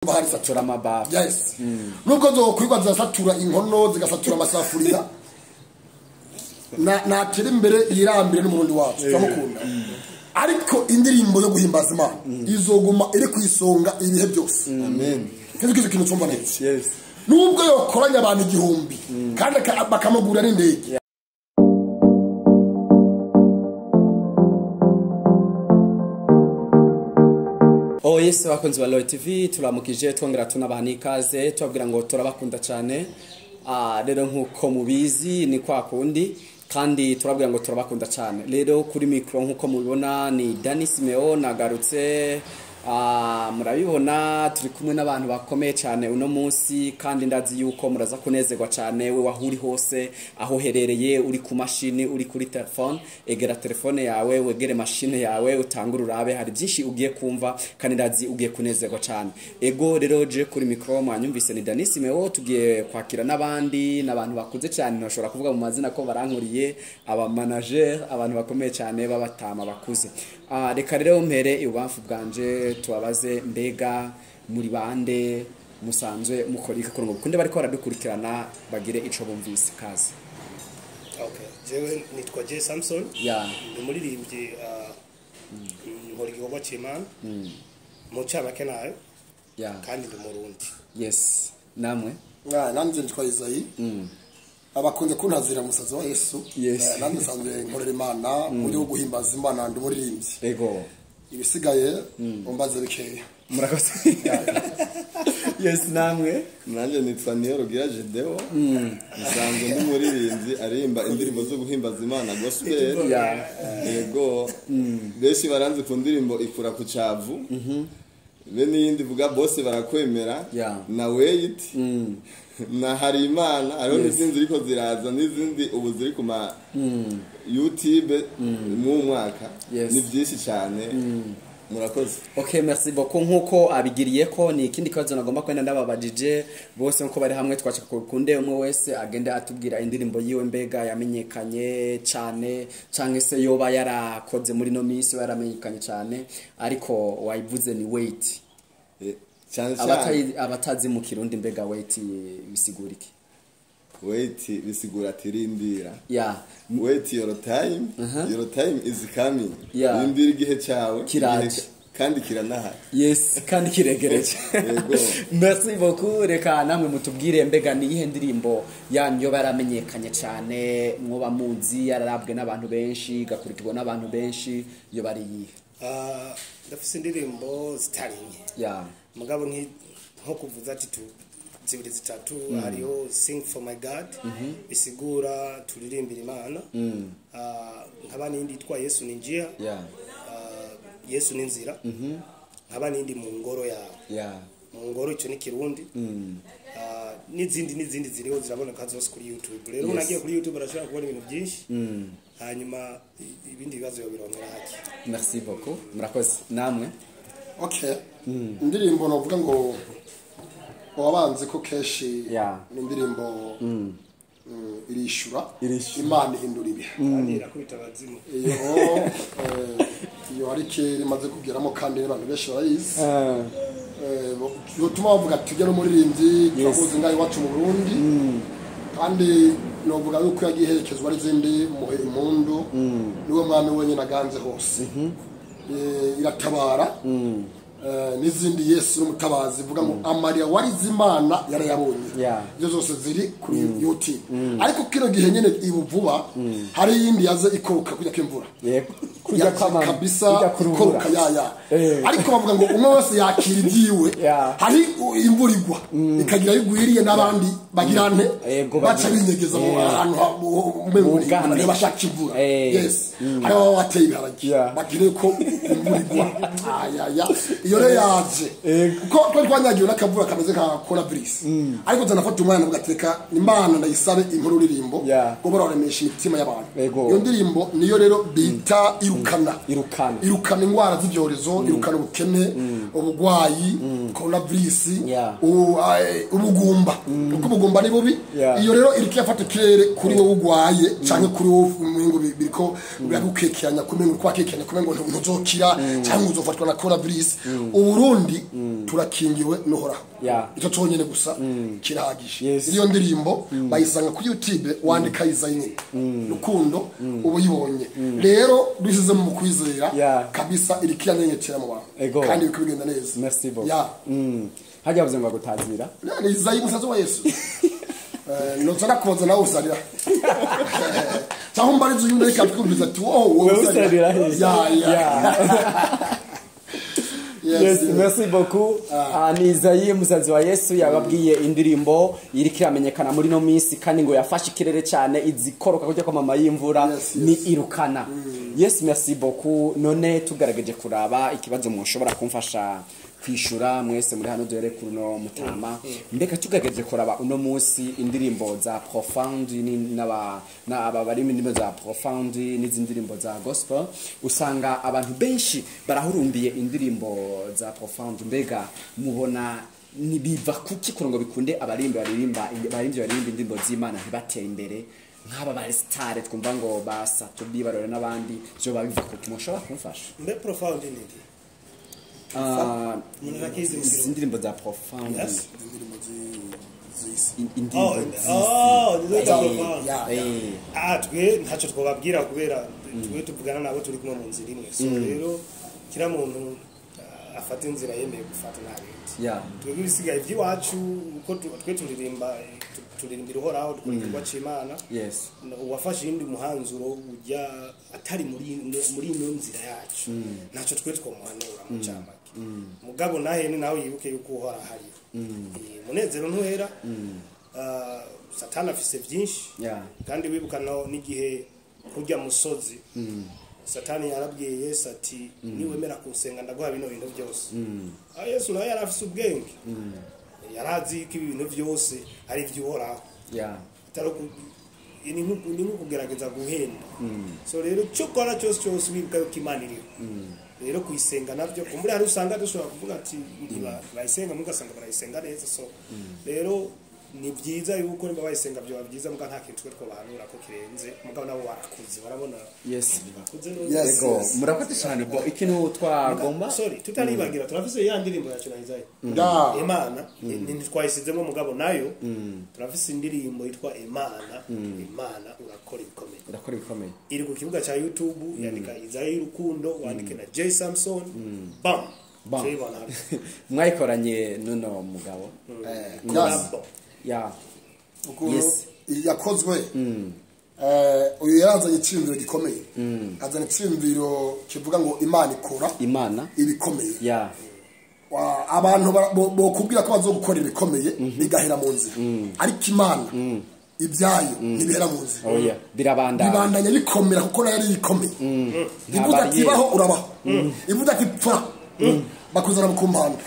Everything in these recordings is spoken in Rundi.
Bahari Satura amabafu. Yes. Nubwo zokwigwa zigasatura inkono, zigasatura amasafuriya, na natera imbere yirambire n'umurundi wacu turamukunda. Ariko indirimbo yo guhimbaza Imana izoguma iri ku isonga ibihe byose. Amen. Kizo kizo kintu cyumva neza. Yes. Nubwo yokoranya abantu 1000 kandi bakamugura n'indege. Oh yes, bakunzi ba Royal TV turamukije twongera tunabaha ikaze tubabwira ngo turabakunda cyane. Rero nkuko mubizi ni kwa kundi kandi turabwira ngo turabakunda cyane. Rero kuri micro nkuko mubibona ni Danny Simeo nagarutse. Murabibona turi kumwe n'abantu bakomeye cyane uno munsi kandi ndazi yuko muraza kunezerwa cyane. We wahuri hose aho herereye, uri ku mashini, uri kuri telefone, egera telefone yawe, wegere mashine yawe, utangure urabe, hari byinshi ugiye kumva kandi ndazi ugiye kunezerwa cyane. Ego rero je kuri micro mwanyumvise ni Danny Simeo, tugiye kwakira n'abandi n'abantu bakuze cyane, ntashobora kuvuga mu mazina ko barankuriye, aba manager, abantu bakomeye cyane babatama bakuze. Reka rero mpere ibubamfu bwanje tubabaze mbega muri bande musanzwe mukora iki kugira ngo kunde bariko baradukurikirana bagire ico bumvise. Kaze. Okay, jewe nitwa J Samson. Yeah. Ndi muririmbyi, nkora igikorwa c'Imana. Mu ncamake nayo. Yeah. Kandi ndi Murundi. Yes. Namwe? Nanje nitwa Isayi. Abakunze kuntazira musazi wa Yesu. Yes. Nanje nsanzwe nkorera Imana mu buryo bwo guhimbaza Imana, ndi muririmbyi. Ego. Ibisigaye umbaze bikeya. Murakoze. Yes, namwe. Nanje nitwa Niyorugira Gedeo. Nsanzwe ndi muririmbyi aririmba indirimbo zo guhimbaza Imana gospel. Yeah. Yego. Benshi baranze ku ndirimbo ikura ku cavu. Be n'iyindi vuga bose barakwemera. Yeah. Na wait. Na hari Imana, hariho n'izindi ziriko ziraza, n'izindi ubu ziri ku ma YouTube mu mwaka. Yes. Ni byinshi cyane. Murakoze. Okay, merci beaucoup. Nkuko abigiriye ko ni ikindi kibazo nagomba kwenda ndababajije bose nkuko bari hamwe, twashaka kunde umwe wese agende atubwira indirimbo yiwe mbega yamenyekanye cyane canke se yoba yarakoze muri no minsi yaramenyekanye cyane, ariko wayivuze ni wait. Cyane cyane abatazi mu Kirundi mbega wait bisigura iki? Wait bisigura tirindira. Yeah. Wait your time. Your time is coming. Yeah. Rindira igihe cyawe. Kiraje. Kandi kiranahari. Yes, kandi kiregereje. Yego. Merci beaucoup. Reka namwe mutubwire mbega ni iyihe ndirimbo yanyu yoba yaramenyekanye cyane mwoba muzi yararabwe n'abantu benshi igakurikirwa n'abantu benshi, yo bari iyihe? Ndafise indirimbo zitari nke. Yeah. Mugabo nko kuvuza ati zibiri zitatu, hariho Sing for my God, bisigura turirimbira Imana. Nkaba n'indi yitwa Yesu ni njia. Yeah. Yesu ni nzira. Nkaba n'indi mu ngoro yawe. Yeah. Mu ngoro icyo ni Kirundi. N'izindi ziriho ziraboneka zose kuri YouTube. Rero Yes. unagiye kuri YouTube arashobora kubona ibintu byinshi. Hanyuma ibindi bibazo yobironkera haki. Merci beaucoup. Murakoze. Namwe? Okay. Indirimbo novuga ngo wabanze ko keshi Yeah. ni indirimbo irishura. Irishura. Imana ihindura ibihe. Kandi irakubita abazimu. Iyo iyo hari kera imaze kugeramo kandi abantu benshi barayizi. Bituma bavuga ati tujye no muririmbyi turamuzi ngaho iwacu mu Burundi. Kandi novuga yuko yagiye iherekezwa n'izindi muhe impundu. Niwe mwami wenyine aganze hose. Iratabara. N'izindi Yesu n'umutabazi vuga ngo Amaria warize Imana yarayabonye. Yeah. Izo zose ziri kuri YouTube. Ariko kino gihe nyene ibuvuba hari yindi yaze ikoroka kujya kwimvura. Yego. Kujya Yaze kwamama kabisa kujya kurubura. ikoroka ya. Ariko bavuga ngo umwe wese yakira ibyiwe. Yeah. Hari imvura igwa ikagira yigwiriye n'abandi bagira nte Yego, baca bagira. binyegeza mu hantu Bugame. bashaka imvura. Yes. Hari ababa bateye ibiharage Yeah. bagire ko imvura igwa. Ayaya. Iyo rero yaje. Kuko twari twanyagiwe n'akavura kameze nka coronavirus. Ariko nzanafata umwanya ndavuga Imana ndayisabe inkuru uririmbo Yeah. ngo bararemesha imitima y'abantu. Yego. Iyo ndirimbo niyo rero bita irukana. Irukana. Irukana indwara z'ibyorezo, irukana ubukene, ubugwayi, coronavirus, Yeah. ubugumba. Kuko ubugumba ni bubi. Yeah. Iyo rero iriko yafata ikirere kuri wowe ugwaye canke kuri wowe umengo biriko biragukekeranya, kumengo kwakekeranya, kumengo ntuzokira canke uzofatwa na coronavirus. Uburundi turakingiwe n'Uhoraho. Yeah. Icyo cyonyine gusa kirahagije. Yes. Iyo ndirimbo bayisanga kuri YouTube, wandika Izayi nyine Rukundo, uba uyibonye. Rero dushyize mu kwizera Yeah. kabisa, iri kiranyenyekera mu bantu Ego. kandi bikaba bigenda neza. Merci beaucoup. Yeah. Hajya bavuze ngo agutazira. Ni Izayi musaza wa Yesu. Noza nakubaza nawe usarira cyangwa umbarize uyu ndeka twumviza ati wowe Wowe usarira he? Ya. Yes, merci beaucoup. Ni Izayi musazi wa Yesu yababwiye indirimbo iriko iramenyekana muri no minsi, kandi ngo yafashe ikirere cyane, izikoroka kujya kwa mama y'imvura. Yes. Ni irukana. Yes, merci beaucoup. None tugerageje kuraba ikibazo mushobora kumfasha kwishura mwese muri hano, duhere kuri uno mutama. Mbega tugerageje kuraba uno munsi indirimbo za profound n'aba n'aba bari mu indirimbo za profound n'izindi ndirimbo za gospel, usanga abantu benshi barahurumbiye indirimbo za profound. Mbega mubona nibiva kuki kugira ngo bikunde abarimbi baririmba, abarimbi baririmba indirimbo z'Imana ntibatere imbere nk'aba ba star twumva ngo ba Satubi barore n'abandi? Byo babiva kuki? Mushobora kumfasha? Mbe profound ni iki? Umuntu arakizi mu Izi Kirundi. ndirimbo za profound. Yes. Indirimbo z'isi. Indirimbo Oh, z'isi. oh, nizo za profound. Ya. Ah, twe ntacyo twababwira kubera twe tuvugana nabo turi kumwe mu nzira imwe. So rero kila muntu afata inzira yemeye gufata, nta bindi. Twebwe ibisigaye iby'iwacu uko twe turirimba, turirimbira Uhoraho, dukora igikorwa c'Imana. Uwafashe iyindi muhanzuro ujya atari muri ino nzira yacu, ntacyo twe twomuhanura mu camake. Mugabo nahene nawe yibuke yuko Uhora hariho. Umunezero ntuhera. Satani afise byinshi. Kandi wibuka no n'igihe kurya musozi, Satani yarabwiye Yesu ati: "Niwemera kunsenga ndaguha bino bintu byose." Ah, Yesu nawe yari afise ubwenge, yarazi ko ibi bintu byose ari iby'Uhoraho. Atari ni nko kugerageza guhenda. So rero icyo ukora cyose cyose, wibuka yuko Imana iriho. Rero kuyisenga nabyo kumbura hari usanga dushobora kuvuga ati bayisenga, mugasanga barayisenga neza. So rero ni byiza yuko nimba bayisenga byoba byiza, muga nta kintu twe twobahanura ko kirenze. Mugabo nabo barakuze, barabona. Bakuze neza. Yes. Ego, murakoze cyane. Bo ikintu twagomba Sorry, tutaribagira, turafise ya ndirimbo yacu na Isaiah. Imana ntitwayisizemo, mugabo nayo turafise indirimbo yitwa Imana, Imana urakora ibikomeye. Urakora ibikomeye. Iri ku kibuga cya YouTube, yandika Isaiah y'Urukundo, wandike na J Samson, bam. Bam. Turayibona hano. Mwayikoranye n'uno mugabo. Yes. Bravo. Ukuntu yakozwe, uyu yarazanye icyiyumviro gikomeye, azana icyiyumviro kivuga ngo Imana ikora Imana ibikomeye. Abantu bokubwira ko bazogukora ibikomeye bigahera mu nzira, ariko Imana ibyayo ntibihera mu nzira. Oya, birabandanya. Bibandanya bikomera kuko nayo ari ikomeye. Ivuga ati barriere. "Baho", urabaho. Ivuga ati "Pfa", bakuzana ku mpanda.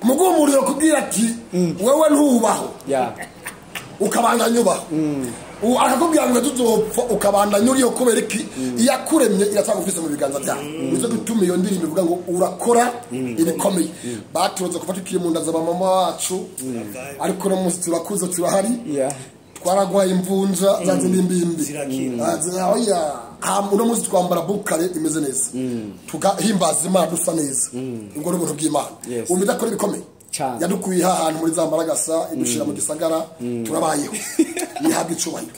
Muguha umuriro kubwira ati "Wewe ntubaho", ukabandanya ubaho. Akakubwira ngo tuzopfa, ukabandanya uriho. Kubera iki? Iyakuremye iracyagufise mu biganza byawe. Nizo gutuma iyo ndirimbo ivuga ngo urakora ibikomeye. Baturoze kuva tukiri mu nda za mama wacu, ariko no munsi turakuze, turahari. Twaragwaye imvunja za zindi mbimbi. Zirakira. Oya. Uno munsi twambara bukare imeze neza, tugahimbaza Imana dusa neza. Ubwo ni ubuntu bw'Imana. Umva, idakora ibikomeye. Cane. Yadukuye ahantu muri za mbaragasa, idushira mu gisagara, turabayeho, nihabwa icubahiro.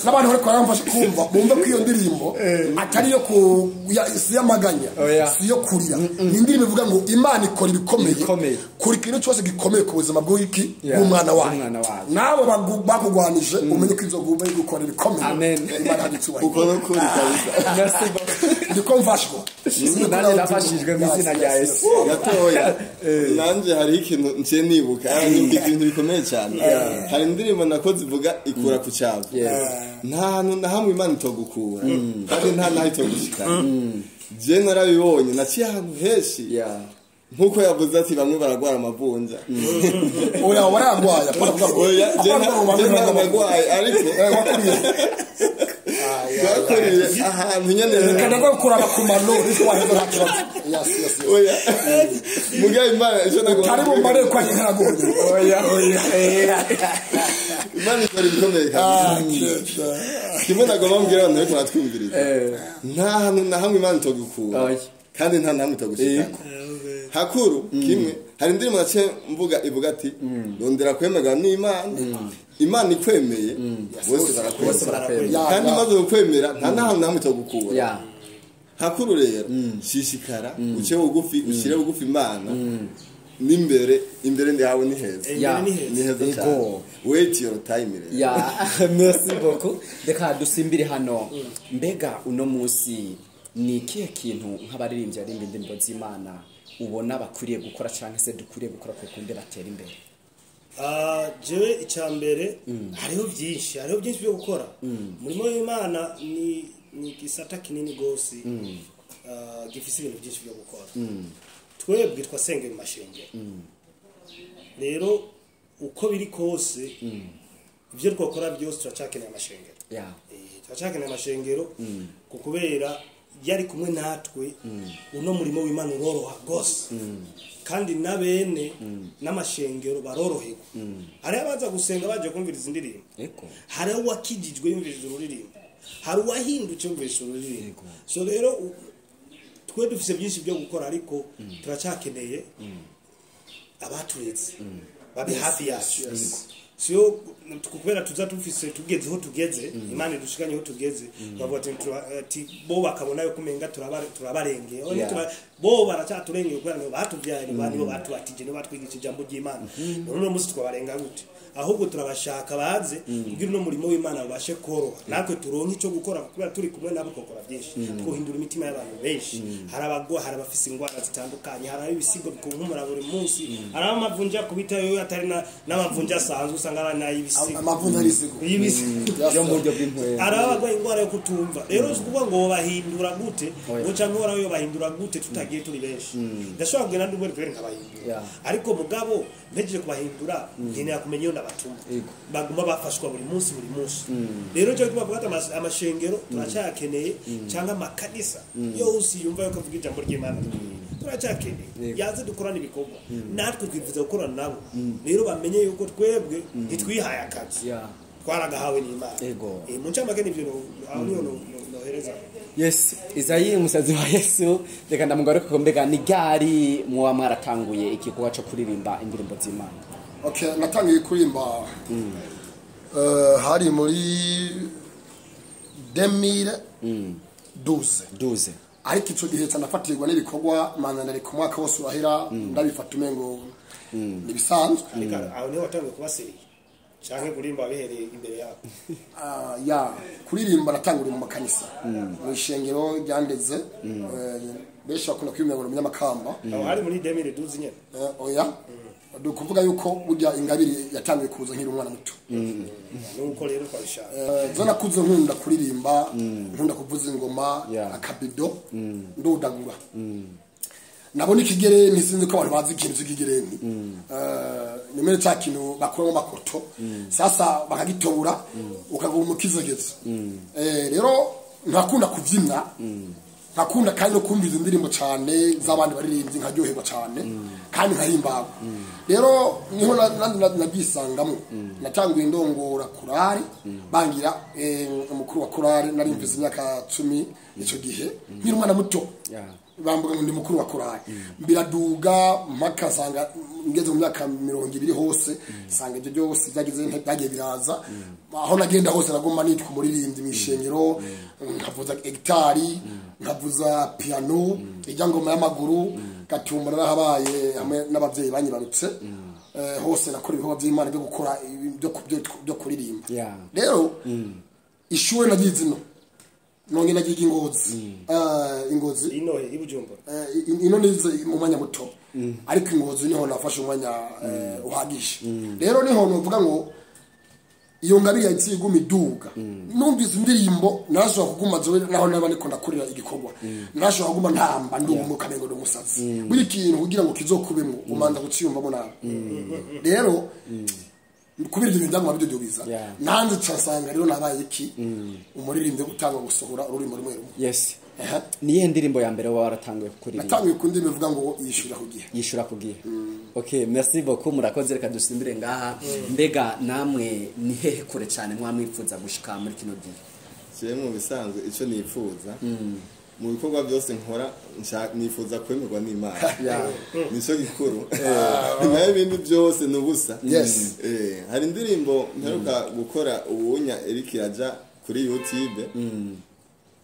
N'abantu bariko baramfasha kumva, bumve ko iyo ndirimbo atari iyo ku si y'amaganya, Oya. si iyo kurira. Ni indirimbo ivuga ngo Imana ikora ibikomeye. Ibikomeye. Kuri ikintu cyose gikomeye ku buzima bw'iki bw'umwana wayo. Bw'umwana wayo. Nabo bakugwanije, umenye ko izo gukora ibikomeye. Amen. Imana ihabwe icubahiro. Uko nukuri kabisa. Merci beaucoup. Ndiko mfashwa. Nanjye ndafashijwe mu izina rya Yesu. Gatoya, nanjye hariho ikintu nciye nibuka, nibuka ibintu bikomeye cyane. Hari indirimbo nakoze ivuga ikura ku cyavu. Nta hantu na hamwe Imana itogukura, kandi nta naho itogushikana. Je narabibonye, naciye ahantu henshi. Nkuko yavuze ati bamwe baragwara amavunja. Oya, waragwaya, apana kuvuga ngo Oya, je apana kuvuga ngo je bamwe ntabwo baragwaya. nagwaye, ariko Wakuriye. twakuriye ahantu nyene. Reka ndagwa kuraba ku mano niko waheze, nta kibazo. Yes. Oya, mugabo Imana ejo nagomba Utari bumare ko ntagonye. Oya, oya. Imana ikora ibikomeye kabisa. Kimwe nagomba mbwira abantu bariko baratwumviriza, nta hantu na hamwe Imana itogukura. Oya. Kandi nta namwe itagushikana. Hakuru kimwe hari indirimbo naciye mvuga ivuga ati ndondera kwemerwa n'Imana. Imana ikwemeye bose barakwemera. Kandi maze gukwemera nta nahamwe namwe itagukura. Hakuru rero shishikara uce bugufi ushire bugufi Imana n'imbere imbere yawe ni heza. Ni heza cyane. Wait your time rero. Merci beaucoup. Reka dusimbire hano. Mbega uno munsi ni ikihe kintu nk'abaririmbyi barimba indirimbo z'Imana ubona bakwiriye gukora canke se dukwiriye gukora kukunde batera imbere? Jewe icambere hariho byinshi byo gukora. Umurimo w'Imana ni gisata kinini gose gifise ibintu byinshi byo gukora. Twebwe twasenge mu mashengero. Rero uko biri kose ibyo twakora byose turacakeneye amashengero. Turacakeneye amashengero kukubera yari kumwe natwe uno murimo w'Imana uroroha gose. Kandi nabene n'amashengero baroroherwa. Hari abaza gusenga baje kumviriza indirimbo. Hari uwakijijwe yumviriza ururirimbo. Hari uwahindutse yumviriza ururirimbo. So rero twe dufise byinshi byo gukora ariko turacyakeneye abaturetse babe hafi yacu. Sio tukubera tuza tufise tugeze ho tugeze Imana idushikanye ho tugeze bavuga ati bo bakabona yo kumenga turabarengeye bo baracyaturengeye kubera nibo batuvyaye nibo batubatije nibo batwigisha ijambo ry'Imana. None uno munsi twabarenga gute? Ahubwo turabashaka baze kugira uno murimo w'Imana ubashe koroha natwe turonke ico gukora kubera turi kumwe nabo kokora byinshi twohindura imitima y'abantu benshi. Hari abagwa, hari abafise ingwara zitandukanye, hari ibisigo bikunkumura buri munsi, hari amavunja kubita yo atari n'amavunja asanzwe usanga ari n'ayibisigo amavunja y'ibisigo yo mu buryo bw'intwe. Hari abagwa ingwara yo kutumva. Rero ukuvuga ngo bahindura gute ngo canke ora yo bahindura gute tutagiye turi benshi. Ndashobora kugenda ndubwo rero nkabahindura ariko mugabo mpejeje kubahindura nkeneye kumenya yo ndabatuma baguma bafashwa buri munsi buri munsi. Rero cyo tuba gufata amashengero turacyakeneye cyangwa amakanisa yose yumva yo kuvuga ijambo ry'Imana turacyakeneye yaze dukorana ibikorwa natwe twifuza gukorana nabo. Rero bamenye yuko twebwe ntitwihaye akazi twaragahawe n'Imana. Mu ncamake nivyo aho niyo nohereza. Yes, Izayi umusazi wa Yesu reka ndamugaruke ko mbega ni gari muwa mwaratanguye igikorwa cyo kuririmba indirimbo z'Imana? Okay, natangiye kuririmba hari muri 2012. Ariko ico gihe canafatirwa n'ibikorwa manza ndari ku mwaka wose urahera ndabifata umengo nibisanzwe. Ariko aho niho watangiye kubaseriye canke kurimba bihereye imbere yabo? Ya kuririmba natanguriye mu makanisa mu ishengero ryandeze benshi bakunda kwiyumvira ngo umunyamakamba. Aho hari muri 2012 nyene? Oya, dukuvuga yuko burya ingabire yatangiye kuza nkiri umwana muto. Nuko rero twabishaka. Zo nakuze nkunda kuririmba, nkunda kuvuza ingoma, akabido ndodagura. Nabona ikigereni sinzi ko abantu bazi ikintu cy'ikigereni. Nimere cya kintu bakuramo makoto. Sasa bakagitobura ukaguma umukizegeza. Rero ntakunda kuvyina. Nakunda kandi no kumviza indirimbo cyane z'abandi baririmbyi nkaryoherwa cyane kandi nkahimbaga. Rero niho nabyisangamo. Natanguye indongora korari bangira umukuru wa korari nari mvise imyaka 10 ico gihe nkiri umwana muto. Bambuga ngo ndi mukuru wa korari. Biraduga mpaka sanga ngeze mu myaka 20 hose sanga ibyo byose byagize byagiye biraza. Aho nagenda hose nagomba nitwa umuririmbyi mwishengero, nkavuza gitari, nkavuza piano, ijya ngoma y'amaguru, gatumba narahabaye hamwe n'abavyeyi banyibarutse. Hose nakora ibikorwa by'Imana byo gukora byo kuririmba. Rero ishure nagize ino nonge nagiye ingozi ingozi ino he ibujumbura ino nize mu mwanya muto ariko ingozi niho nafashe umwanya uhagije. Rero niho novuga ngo iyo ngabire yatsiguma iduga numvise indirimbo narashobora kuguma zowe naho naba niko ndakorera igikorwa narashobora kuguma ntamba ndumuka kamengo ndumusazi buri kintu kugira ngo kizokubemo umanza guciyumvamo nawe. Rero kubera ibyo ndaguma bidodobiza nanze cyasanga rero nabaye iki umuririmbyi gutanga gusohora ururimo rumwe rumwe. Yes. Niye ndirimbo ya mbere waratanguye kuririmba? Natanguye ku ndimi ivuga ngo yishura ku gihe. Yishura ku gihe. Okay, merci beaucoup murakoze reka dusimbire ngaha. Mbega namwe ni hehe kure cyane mwamwifuza gushika muri kino gihe? Je mu bisanzwe ico nifuza Mu bikorwa byose nkora nifuza kwemerwa n'Imana. Nicyo gikuru, nayo ibindi byose ni ubusa. Hari indirimbo mperuka gukora ubunya Eric iraja kuri YouTube,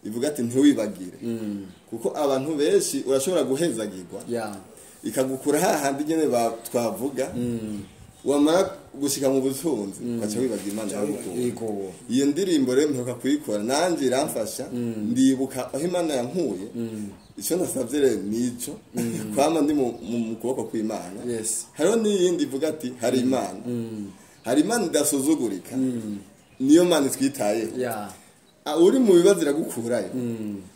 ivuga ati ntiwibagire, kuko abantu benshi urashobora guhezagirwa ikagukura hahandi nyene twavuga, wamara gushika mu butunzi ugaca wibagira Imana yagukura. Iyo ndirimbo rero mperuka kuyikora, nanjye iramfasha, ndibuka aho Imana yankuye. Icyo nasabye rero nico kwama ndi mu kuboko kw'Imana. Hariho n'iyindi ivuga ati hari Imana, hari Imana idasuzugurika, niyo Mana itwitayeho. Uri mu bibazo iragukurayo,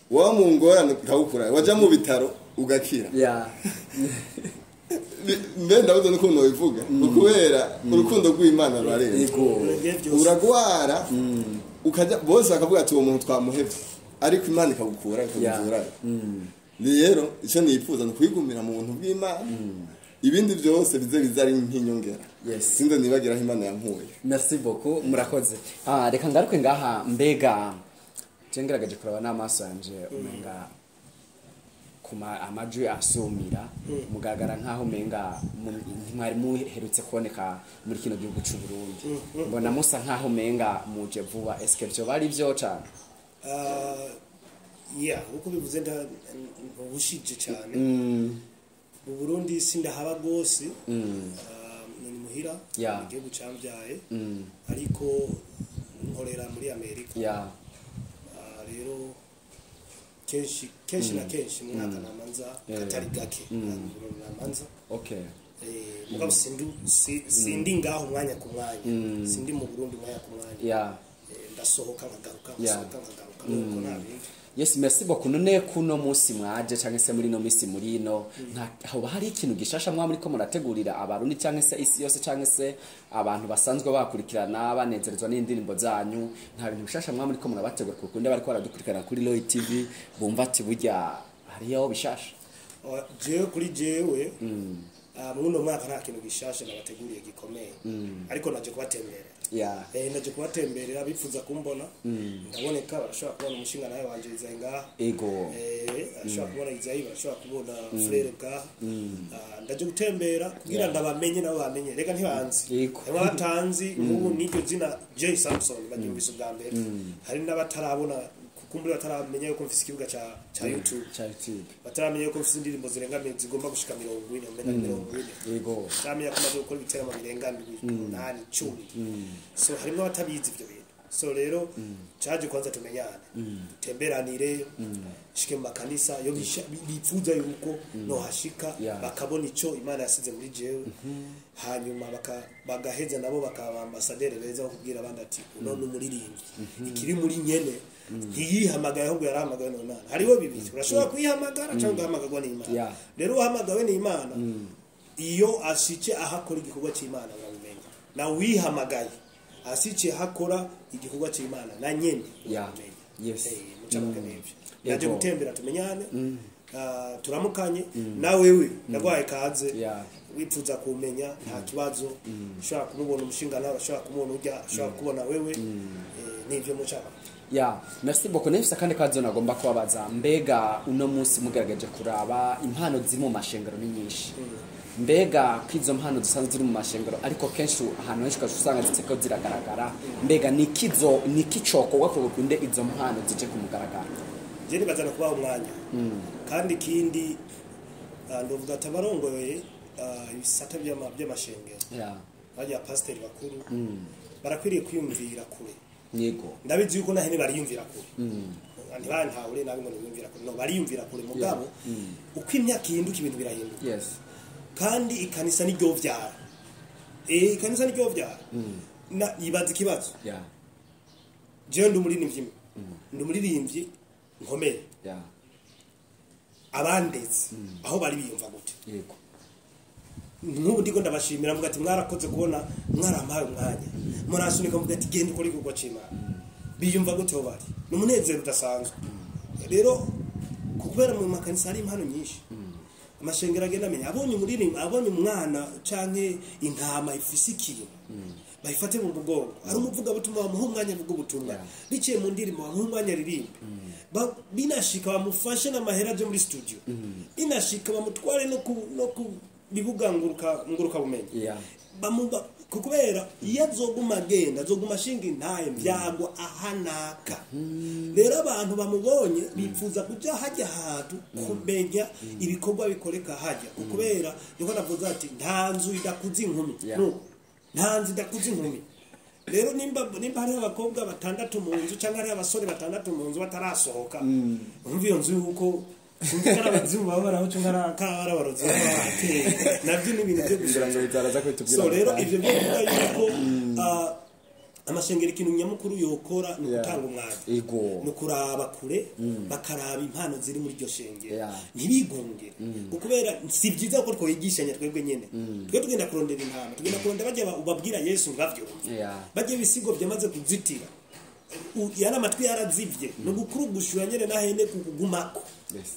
waba mu ngorane ikagukurayo, waja mu bitaro ugakira. Mbe ndabuze n'ukuntu bivuga, kubera urukundo rw'Imana rurarenze. Uragwara ukajya bose bakavuga ati uwo muntu twamuhevye, ariko Imana ikagukura ikagukurayo. Rero icyo nifuza ni kwigumira mu buntu bw'Imana, ibindi byose bize biza ari nk'inyongera. Sinzi nibagira aho Imana yankuye. Merci beaucoup, murakoze. Reka ngaruke ngaha. Mbega je ngerageje kuraba n'amaso yanje, umenga kuma amajwi asumira mugaragara nkaho umenga ntimwari muherutse kuboneka muri kino gihugu c'u Burundi. Mbona musa nkaho umenga muje vuba. Eske vyo bari vyo cane? Yeah, uko bivuze ntubushije cyane. Mu Burundi sindahaba rwose. Ni muhira, mu gihugu camvyaye, ariko nkorera muri Amerika. Rero kenshi kenshi na kenshi mu mwaka namanza katari gake mu Burundi namanza. Mugabo sindi ngaho umwanya ku mwanya, sindi mu Burundi umwanya ku mwanya. Ndasohoka nkagaruka, ndasohoka nkagaruka, nuko nta bindi. Yes, merci beaucoup. None kuno munsi mwaje canke se muri no misi muri no hoba hari ikintu gishasha mwa muri ko murategurira abarundi canke se isi yose canke se abantu basanzwe bakurikirana banezerezwa n'indirimbo zanyu? Nta bintu bishasha mwa muri ko murabategura, kuko ndi bariko baradukurikirana kuri Roy TV bumva ati burya hariyo bishasha? Jewe kuri jewe, muri uno mwaka nta kintu gishasha nabateguriye gikomeye, ariko naje kubatemberera. Naje kubatemberera, bifuza kumbona ndaboneka, barashobora kubona umushinga nawe wanje Izayi ngaha. Barashobora kubona Izayi, barashobora kubona Frere ngaha. Ndaje gutembera kugira ndabamenye nabo bamenye, reka ntibanzi. Harimo abatanzi nk'ubu n'iryo zina J Samson baryumvise ubwa mbere, hari n'abatarabona kukumbura, bataramenya yuko mfise ikibuga ca YouTube, Cha YouTube. bataramenya yuko mfise indirimbo zirenga zigomba gushika 40, umenga 40. Bataramenya ko maze gukora ibiteramo birenga 8, 10. So harimo abatabizi ivyo bintu. So rero caje kwanza tumenyane, temberanire, shike mu makanisa yo bipfuza yuko nohashika, bakabona ico Imana yasize muri jewe, hanyuma bagaheza nabo bakaba ambasaderi beza bo kubwira abandi ati uno ni umuririmbyi ikiri muri nyene, ntiyihamagaye ahubwo yarahamagawe n'Imana. Hariho bibiri, urashobora kuyihamagara cyangwa ugahamagarwa n'Imana. Rero uhamagawe n'Imana iyo ashice aho akora igikorwa cy'Imana urabimenya, na wihamagaye asice hakora igikorwa cy'Imana na nyene urabimenya. Mucamuke n'ivyo. Naje gutembera tumenyane, turamukanye, na wewe ndagwaye kaze. Wipfuza kumenya nta kibazo, ushobora kumubona umushinga nawe, ushobora kumubona urya, ushobora kubona wewe. Nivyo mucama. Merci beaucoup. Nefisa kandi kazo nagomba kubabaza, mbega uno munsi mugerageje kuraba impano ziri mu mashengero ni nyinshi. Mbega kwizo mpano zisanzwe ziri mu mashengero, ariko kenshi ahantu henshi ukaca usanga ziteko ziragaragara, mbega nikizo nikicokorwa ko bukunde izo mpano zije ku mugaragaro? Je nibaza no kubaha umwanya, kandi ikindi, ndovuga ati abarongoye ibisata by'amashengero, bajya pasiteri bakuru, barakwiriye kwiyumvira kure. Ndabizi yuko nahene bariyumvira kure, ntibantahure nabi ngo ntibiyumvira kure, no bariyumvira kure, mugabo uko imyaka ihinduka ibintu birahinduka. Kandi ikanisa niryo vyara, ikanisa niryo vyara. Na ibaza ikibazo. Jewe ndi umuririmbyi, ndi umuririmbyi nkomeye. Abandetse aho bari biyumva gute? Nk'ubu ndiko ndabashimira mvuga ati mwarakoze kubona mwarampaye umwanya, murasunika mvuga ati genda ukore igikorwa c'Imana. Biyumva gute aho bari? Ni umunezero udasanzwe. Rero kubera mu makanisa hari impano nyinshi, Amashengero agenda amenya abonye umuririmbo, abonye umwana canke intama ifise ikintu, bayifate mu mugongo. Ari umuvugabutumwa, bamuha umwanya avuga ubutumwa biciye mu ndirimbo, bamuha umwanya aririmbe. Binashika bamufashe n'amahera aje muri studio, binashika bamutware no ku bibuga nguruka bumenyi. Bamuba kubera iyo azoguma agenda, azoguma ashinga intaye vyagwa ahanaka. Rero abantu bamubonye bipfuza kuja hajya ahantu kumenya ibikorwa bikoreka hajya, kubera niko navuze ati nta nzu idakuza inkumi. Nuko nta nzu idakuza inkumi. Rero nimba hariho abakobwa batandatu mu nzu cyangwa hariho abasore batandatu mu nzu batarasohoka, umva iyo nzu yuko sinzi ko ari abazimu baba baraho cyangwa ari abarozi baba bahateye, nabyo ni ibintu byo Ngira ngo bitaraza kubitubwira. So rero ivyo byo kuvuga yuko amashengero, ikintu nyamukuru yokora ni ugutanga umwanya, ni ukuraba kure, bakaraba impano ziri muri iryo shengero, ntibigungire. Kubera si byiza ko twigishanya twebwe nyene, twe tugenda kurondera intama, tugenda kurondera bajya ubabwira Yesu ntibavyumve, bajya ibisigo byamaze kuzitira, yari amatwi yarazivye, ni ugukurugushura nyene nahene kukugumako.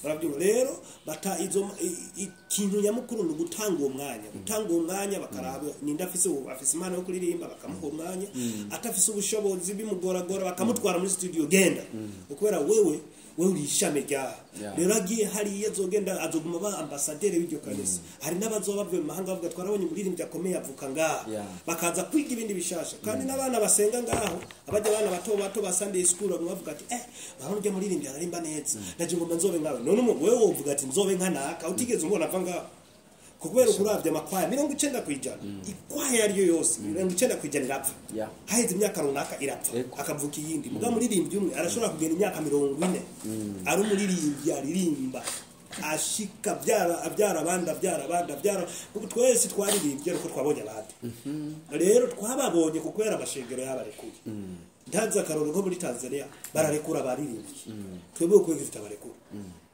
Barabyumva. Rero bata izo ikintu nyamukuru ni ugutanga uwo mwanya, gutanga uwo mwanya bakaraba ninde afise impano yo kuririmba, bakamuha umwanya. Atafise ubushobozi bimugoragora, bakamutwara muri studio, genda, kubera wewe uri ishami ryaha. Rero agiye hariya azogenda azoguma ba ambasaderi w'iryo kanisa. Hari n'abazoba bavuye mu mahanga bavuga twarabonye umuririmbyi akomeye avuka ngaha, bakaza kwiga ibindi bishasha. Kandi n'abana basenga ngaho, abajya abana bato bato ba Sunday school bamwe bavuga ati urabona urya muririmbyi ararimba neza, naje ngomba nzobe nkawe. None wewe wovuga ati nzobe nka naka utigeze umubona ava ngaho? Kubera ukuravya amakwaya, 90%, ikwaya ariyo yose, 90% irapfa. Haheze imyaka runaka irapfa, akavuka iyindi. Muga muririmbyi umwe arashobora kugenda imyaka 40 ari umuririmbyi, aririmba ashika abyara, abyara abandi, abyara abandi, abyara. Kuko twese twaririmbye ariko twabonye abandi. Rero twababonye kuko yari amashengero yabarekuye. Ntanze akarorero nko muri Tanzania bararekura abaririmbyi, twebwe uko tutabarekura.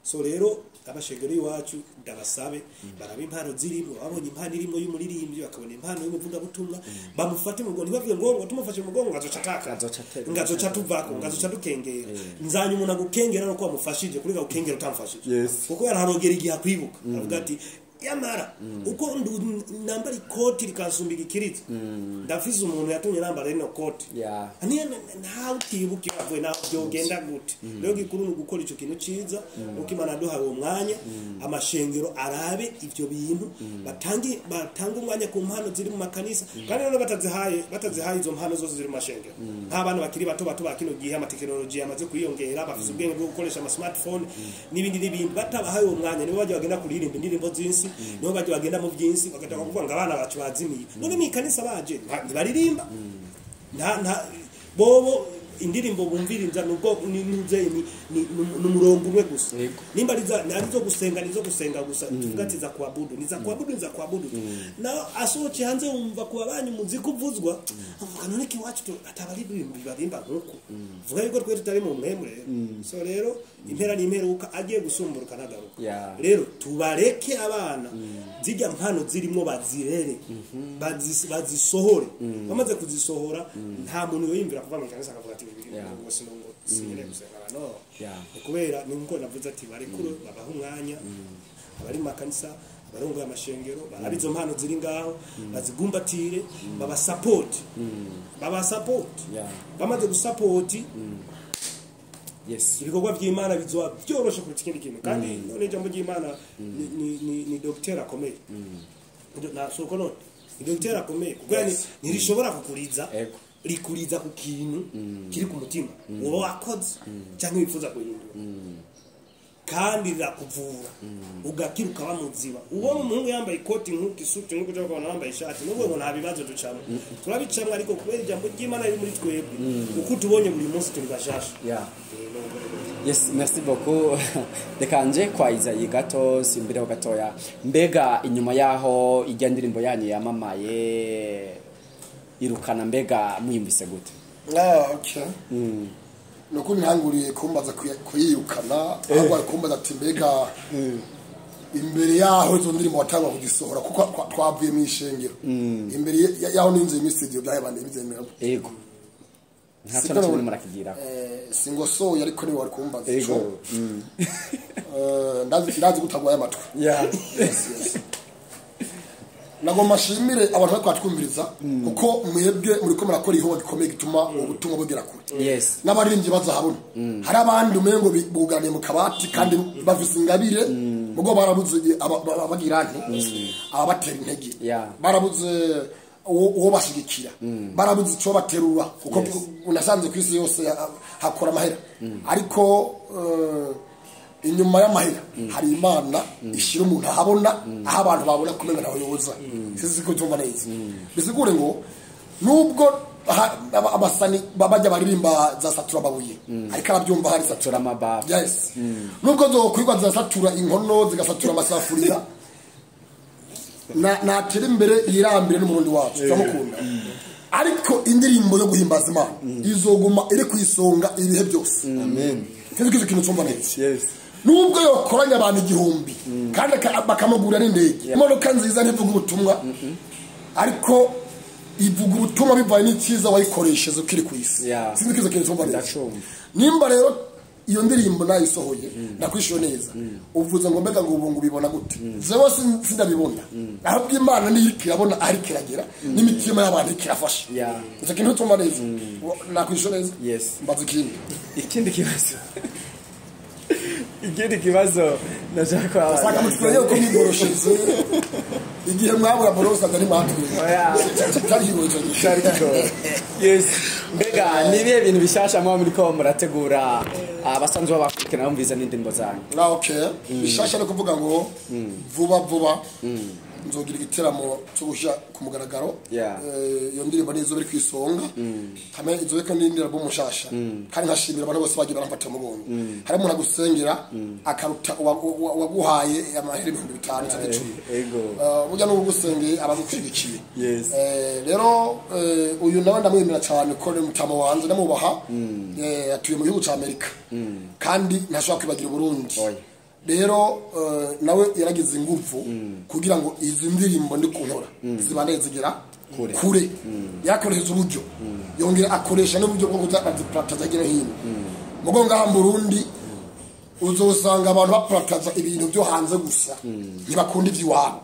So rero abashengero iwacu ndabasabe baraba impano zirimo. Babonye impano irimo y'umuririmbyi, bakabona impano y'umuvugabutumwa, bamufate mu mugongo. Ntibavuge ngo tumufashe mu mugongo ngazoca ataka, Azoca ateka. Ngazoca tuvako, ngazoca dukengera. Nzanye umuntu agukengera nuko wamufashije kuri gukengera utamfashije, kuko yaraharogera igihe akwibuka avuga ati yamara uko nambara ikoti rikansumba igikiriza, ndafise umuntu yatumye nambara rino koti. Niyo ntawe utibuka yavuye naho byogenda gute. Rero gikuru ni ugukora ico kintu ciza, nuko Imana yaduhaye uwo mwanya. Amashengero arabe ivyo bintu, batange umwanya ku mpano ziri mu makanisa. Kandi rero batazihaye izo mpano zose ziri mu mashengero, nk'abana bakiri bato bato ba kino gihe, amatekinoloji yamaze kwiyongera, bafise ubwenge bwo gukoresha ama smartphone n'ibindi n'ibindi, batabahaye uwo mwanya nibo bajya bagenda kuririmba indirimbo z'insi, nibo bajya bagenda mu by'insi, bagatanga kuvuga ngo abana bacu bazimiye. None mu ikanisa baje ntibaririmba, nta bobo indirimbo bumvirinza nubwo ni nuze ni umurongo umwe gusa. Nimba ari zo gusenga, nizo gusenga gusa. Tuvuga ati za kuabudu, ni za kuabudu, ni za kuabudu. Na asohoke hanze wumva kuba banyu muziki uvuzwa, avuga none kiwacu atabaririmba barimba nkuko vuga yuko twe tutari mu mpemu. Rero so rero impera n'imperuka agiye gusumburuka nagaruka. Rero tubareke abana, zijya mpano zirimo bazirere, bazisohore. Bamaze kuzisohora, nta muntu yoyimvira kuva mu kanisa akavuga ati ngo sinongo sinkeneye gusenga no. Ni kubera ni nkuko navuze ati barekure, babaha umwanya abari mu makanisa, abarongoye amashengero barabe izo mpano ziri ngaho, bazigumbatire, babasapoti, babasapoti. Bamaze gusapoti, ibikorwa by'Imana bizoba byoroshe kuruta ikindi kintu. Kandi none ijambo ry'Imana ni docteur akomeye. Na soko none ni docteur akomeye, kuko yani ntirishobora kukuriza, rikuriza ku kintu kiri ku mutima uba wakoze cyangwa wifuza guhindura, kandi rirakuvura ugakira ukaba muzima. Ubona umuhungu yambaye ikoti nk'uko, isuti nk'uko, cyangwa ukabona yambaye ishati nubwo ngo nta bibazo ducamo, turabicamo, ariko kubera ijambo ry'Imana riri muri twebwe, uko tubonye buri munsi turi bashasha. Nubwo rero. Yes, merci beaucoup. Reka nje kwa Izayi gato, simbireho gatoya. Mbega inyuma yaho ijya ndirimbo yanyu yamamaye irukana, mbega mwiyumvise gute? Ah, okay. Nuko ntanguriye kumbaza kuyirukana, ahubwo ari kumbaza ati mbega imbere yaho izo ndirimbo watangwa kugisohora, kuko twavuye mu ishengero, imbere yaho n'inzu y'imistudio byahebaniye bizemera. Ntaco na kimwe murakigirako. Singosoye ariko niwe wari kumbaza Ego. ico. Ndazi gutagwaye amatwi. Yeah. Yes. Nagomba nshimire abantu bariko batwumviriza kuko mwebwe muriko murakora igikorwa gikomeye gituma ubutumwa bugera kure. Yes. N'abaririmbyi bazahabona. Hari abandi umengo buganiye mu kabati kandi bafise ingabire mugo barabuze abagira nti ababatera intege. Yeah. Barabuze uwo bashigikira. Barabuze ico baterura kuko unasanze ku isi yose hakora amahera. Ariko inyuma y'amahera hari Imana ishira umuntu ahabona aho abantu babona kumenga nawe yoza. Sizi ko tumva neza. Bisigure ngo nubwo abasani babajya baririmba za satura babuye ariko arabyumva hari Satura amabafu. Yes. Nubwo zo kwigwa za satura inkono zigasatura amasafuriya na natera imbere yirambire n'umurundi wacu turamukunda. Ariko indirimbo yo guhimbaza Imana izoguma iri kwisonga ibihe byose. Amen. Sinzi ko ikintu cyumva neza. Yes. Nubwo yokoranya abantu 1000 kandi bakamugura n'indege. Imodoka nziza ntivuga ubutumwa. Ariko ivuga ubutumwa bivaye n'icyiza wayikoresheje ukiri ku isi. Yeah. Sinzi ko ikintu cyumva neza. Ndacumva. Nimba rero iyo ndirimbo nayisohoye nakwishyuye neza. Uvuze ngo mbega ngo ubu ngo ubibona gute? Jewe sindabibona. Ahubwo Imana niyo irabona ari kiragera n'imitima y'abantu ikirafasha. Yeah. Icyo kintu cyumva neza. Nakwishyuye neza. Yes. Mbaza ikindi. Ikindi kibazo. Ikindi kibazo nashaka Saka mutwenye uko mwigorosheze. Igihe mwabura borosa ndari matwe. Oya. Cyari kigoye cyane. Cyari kigoye. Yes. Mbega ni ibihe bintu bishasha muba muriko murategura abasanzwe babakurikirana bumviza n'indirimbo zanyu? Na okay. Bishasha no kuvuga ngo vuba vuba nzogira igiteramo cyo gushyira ku mugaragaro. Yeah. Iyo ndirimbo nizo biri kwisonga. Hamwe izo beko n'indi album mushasha. Kandi nkashimira abantu bose bagiye baramfata mu mugongo. Hari umuntu agusengera akaruta waguhaye amahera 5000 cyangwa 10. Ego. Burya n'ubugusengeye abagukwigikiye. Yes. Rero uyu nawe ndamwemera cyane ko ni mutama wanjye ndamubaha. Atuye mu gihugu ca Amerika. Kandi ntashobora kwibagira Burundi. Oya. Rero nawe yaragize ingufu kugira ngo izi ndirimbo ndi kunkora zibandanye zigera kure. Yakoresheje uburyo yongera akoresha n'uburyo bwo kuzaziplataza hirya no hino. Mugo ngaha mu Burundi uzosanga abantu baplataza ibintu byo hanze gusa ntibakunda iby'iwabo.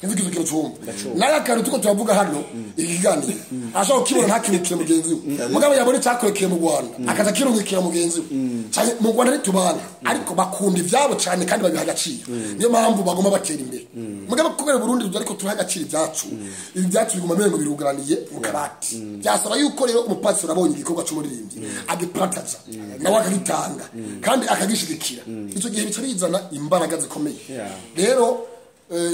Nzi kizo kintu cyumva. Naye akantu tuko turavuga hano ikiganiro ashaka kukibona ntakirukire mugenzi we. Mugabo yabona icyakorekeye mu Rwanda akaza kirungikira mugenzi we. Cyane mu Rwanda ntitubana ariko bakunda ibyabo cyane kandi babiha agaciro. Niyo mpamvu bagoma batera imbere. Mugabo kubera Burundi ariko turaha agaciro ibyacu. Ibi byacu biguma birengo birugaraniye mu kabati. Byasaba yuko rero umupasiteri abonye igikorwa cy'umuririmbyi agiplataza nawe akagitanga kandi akagishigikira. Icyo gihe bica bizana imbaraga zikomeye. Rero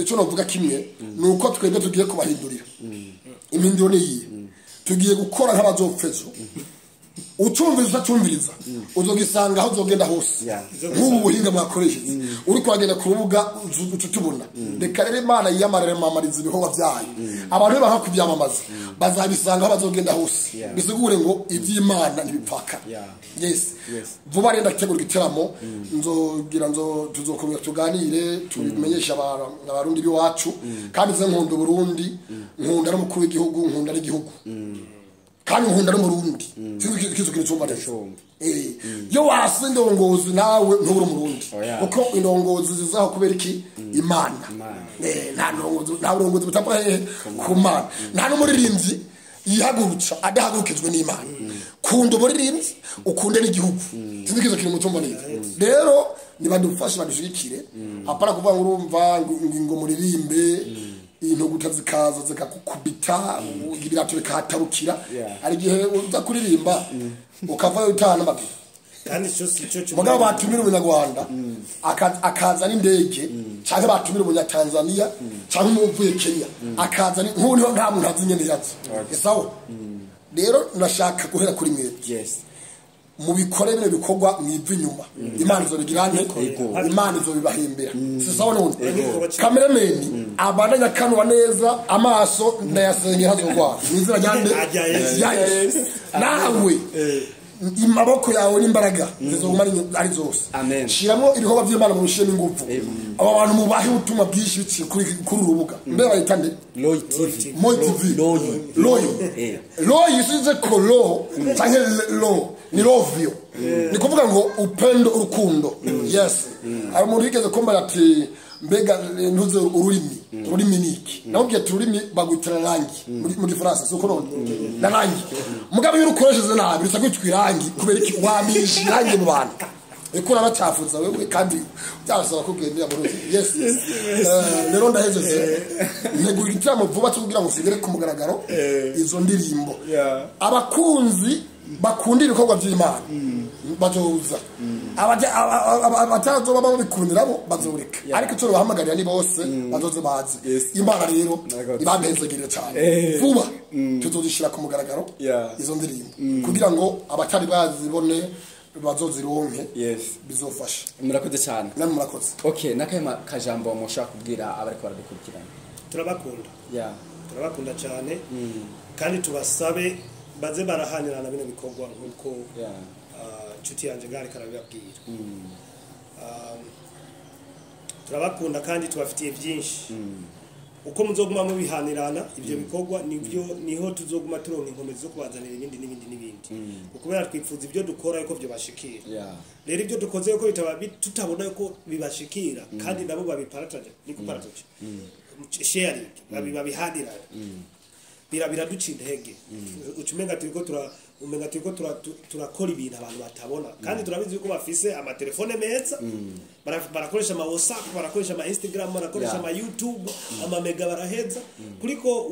icyo navuga kimwe nuko twebwe tugiye kubahindurira. Impinduro ni iyi. Tugiye gukora nk'abazopfezo. Ucumviriza utatumviriza uzogisanga aho uzogenda hose. Nk'ubu buhinga mwakoresheje uri kwagenda ku rubuga ututubona. Reka rero Imana yiyamarire mamariza ibikorwa byayo. Abantu baka kubyamamaza bazabisanga aho bazogenda hose. Bisigure ngo iby'Imana ntibipfaka. Yes. Vuba rero ndategura igiteramo nzogira nzo tuzokomeza tuganire tubimenyesha abarundi biwacu kandi ze nkunda Burundi nkunda n'umukuru w'igihugu nkunda n'igihugu. Kandi nkunda n'umurundi. Sinzi kizo kintu cyumva neza. Yo wasi indongozi nawe ntubura umurundi. Kuko indongozi zizaho kubera iki? Imana. Nta ndongozi nta burongozi butapfa hehe ku Mana. Nta n'umuririmbyi yihagurutsa adahagurukijwe n'Imana. Kunda umuririmbyi ukunde n'igihugu. Sinzi kizo kintu cyumva neza. Rero nibadufashe badushigikire. Apara kuvuga ngo urumva ngo muririmbe intuguta zikaza zikakukubita ibirato bikahatarukira. Ari gihe uza kuririmba ukavayo utana mabi. Kandi cyo si cyo mugabo batumira umunyarwanda akaza n'indege cyangwa batumira umunyatanzania cyangwa umuvuye Kenya akaza nk'ubu nta muntu azi nyene yazi. Sawa. Rero nashaka guhera kuri mwe. Yes. Mubikore bino bikorwa mwiva inyuma. Imana izobigirane, Imana izobibahembera. Si sawa none. Cameraman abandanya kanwa neza amaso ndayasengera hazogwa. Mwizira ryande. Yes. Nawe. Amaboko yawe n'imbaraga zizoguma ari zose. Shiramo ibikorwa by'Imana mu bishemo ingufu. Aba bantu mubahe ubutumwa bwinshi biciye kuri urubuga. Mbe bayita nde? Loyi TV. Moyi TV. Loyi. Loyi isize ko lo canke lo ni lovio. Ni kuvuga ngo upendo urukundo. Yes. Hari umuntu yigeze kumbara ati mbega ntuze ururimi. Ururimi niki? Namubwiye ati ururimi bagwitira rangi mu Gifaransa soko none. Na rangi. Mugabe iyo urukoresheje nabi rusa kwitwa irangi kubera iki wamije irangi mu bantu. Ikura bacafuza wewe kandi byasaba kugendera mu ruzi. Yes. Rero ndahezeze. Ntegura igitaramo vuba cyo kugira ngo sigere ku mugaragaro izo ndirimbo. Abakunzi bakunda ibikorwa by'Imana bazoza. Abatazoba babikundira bo bazoreka. Ariko cyo bahamagarira ni bose bazoze bazi. Imana rero ibamezegirira cyane. Vuba tuzozishira ku mugaragaro izo ndirimbo kugira ngo abatari bazibone bazozironke. Bizofasha. Murakoze cyane. Namwe murakoze. Okay, nakaye kajambo mushaka kubwira abariko baradukurikirana. Turabakunda. Turabakunda cyane. Kandi tubasabe baze barahanirana bino bikorwa nkuko inshuti yanje ngari karabibabwira. Turabakunda kandi tubafitiye byinshi. Uko muzoguma mubihanirana ibyo bikorwa nibyo niho tuzoguma turonka inkomezi zo kubazanira ibindi n'ibindi n'ibindi. Kubera twipfuza ibyo dukora yuko byo bashikira. Rero ibyo dukoze yuko bitaba tutabona yuko bibashikira kandi nabo babiparataje ni kuparataje. Sharing babihanirana. Biraduca intege. Ucumenga turiko umenga turiko turakora ibintu abantu batabona kandi turabizi yuko bafise amatelefone meza. Barakoresha ama WhatsApp, barakoresha ama Instagram, barakoresha ama YouTube, ama mega baraheza. Kuliko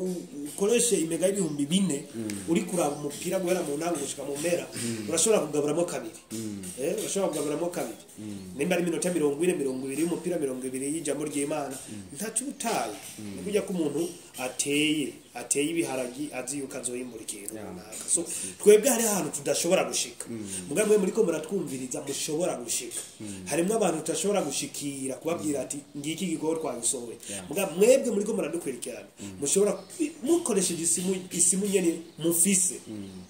ukoreshe imega 4000 uri kuraba umupira guhera mu ntango gushika mu mpera, urashobora kugaburamo kabiri. Urashobora kugaburamo kabiri. Nimba ari minota 40 20 y'umupira 20 y'ijambo ry'Imana, ntacu utaye. Ni kujya ko umuntu ateye ibiharagi azi yuko azoyimbura ikintu runaka. So twebwe hari ahantu tudashobora gushika. Mugamwe muri ko muratwumviriza mushobora gushika. Harimo abantu tutashobora gushikira kubabwira ati ngiki gikorwa twagisohoye. Mugamwe mwebwe muri ko muradukurikirana mushobora mukoresheje isimu nyene mufise.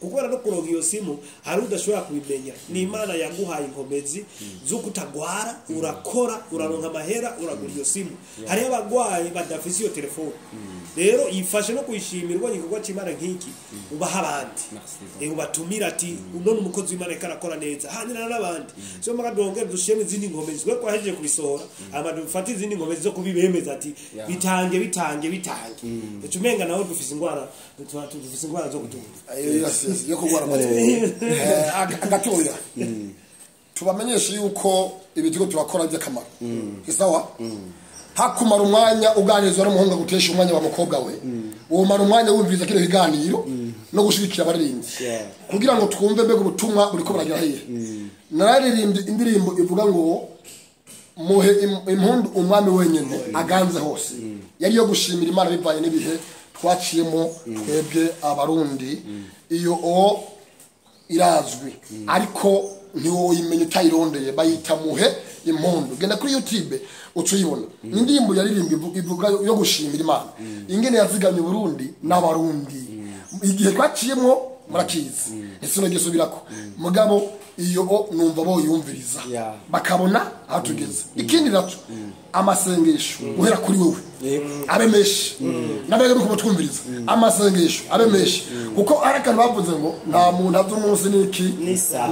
Kuko no kuronka iyo simu hari udashobora kubimenya. Ni Imana yaguhaye inkomezi zo kutagwara, urakora, uraronka amahera, uragura iyo simu. Hari abagwaye badafise iyo telefone. Rero ifashe no kuyishimirwa igikorwa cy'Imana nk'iki ubaha abandi. Ubatumira ati uno umukozi w'Imana karakora neza hanirana n'abandi. So maka dongere dusheme izindi nkomezi kwe kwahejeje kubisohora ama dufate izindi nkomezi zo kubibemeza ati bitange bitange bitange. Ucumenga nawe dufise ingwara dufise ingwara zo kutumva. Yes yo kugwara amatwi. Agatoya. Tubamenyeshe yuko ibitigo turakora by'akamaro. Isawa? Hakumara umwanya uganizwa n'umuhungu gutesha umwanya wa mukobwa we. Uwo mara umwanya wumviriza kino kiganiro no gushigikira abaririmbyi. Kugira ngo twumve mbega ubutumwa buriko buragira hehe. Nararirimbye indirimbo ivuga ngo muhe impundu umwami wenyene aganze hose. Yari yo gushimira Imana bivanye n'ibihe twaciyemo twebwe abarundi. Iyo o irazwi ariko ntiwoyimenya utayirondeye bayita muhe impundu. Genda kuri YouTube ucuyibona. Indirimbo yaririmbye ivuga yo gushimira Imana. Ingene yazigamye Burundi n'abarundi. Igihe twaciyemo murakizi. Ese no gisubirako. Mugabo iyo numva bo yumviriza. Bakabona aho tugeze. Ikindi naco amasengesho guhera kuri wewe. Abe meshi. Nabega nuko batwumviriza. Amasengesho abe meshi. Kuko arakana bavuze ngo nta muntu azi umunsi niki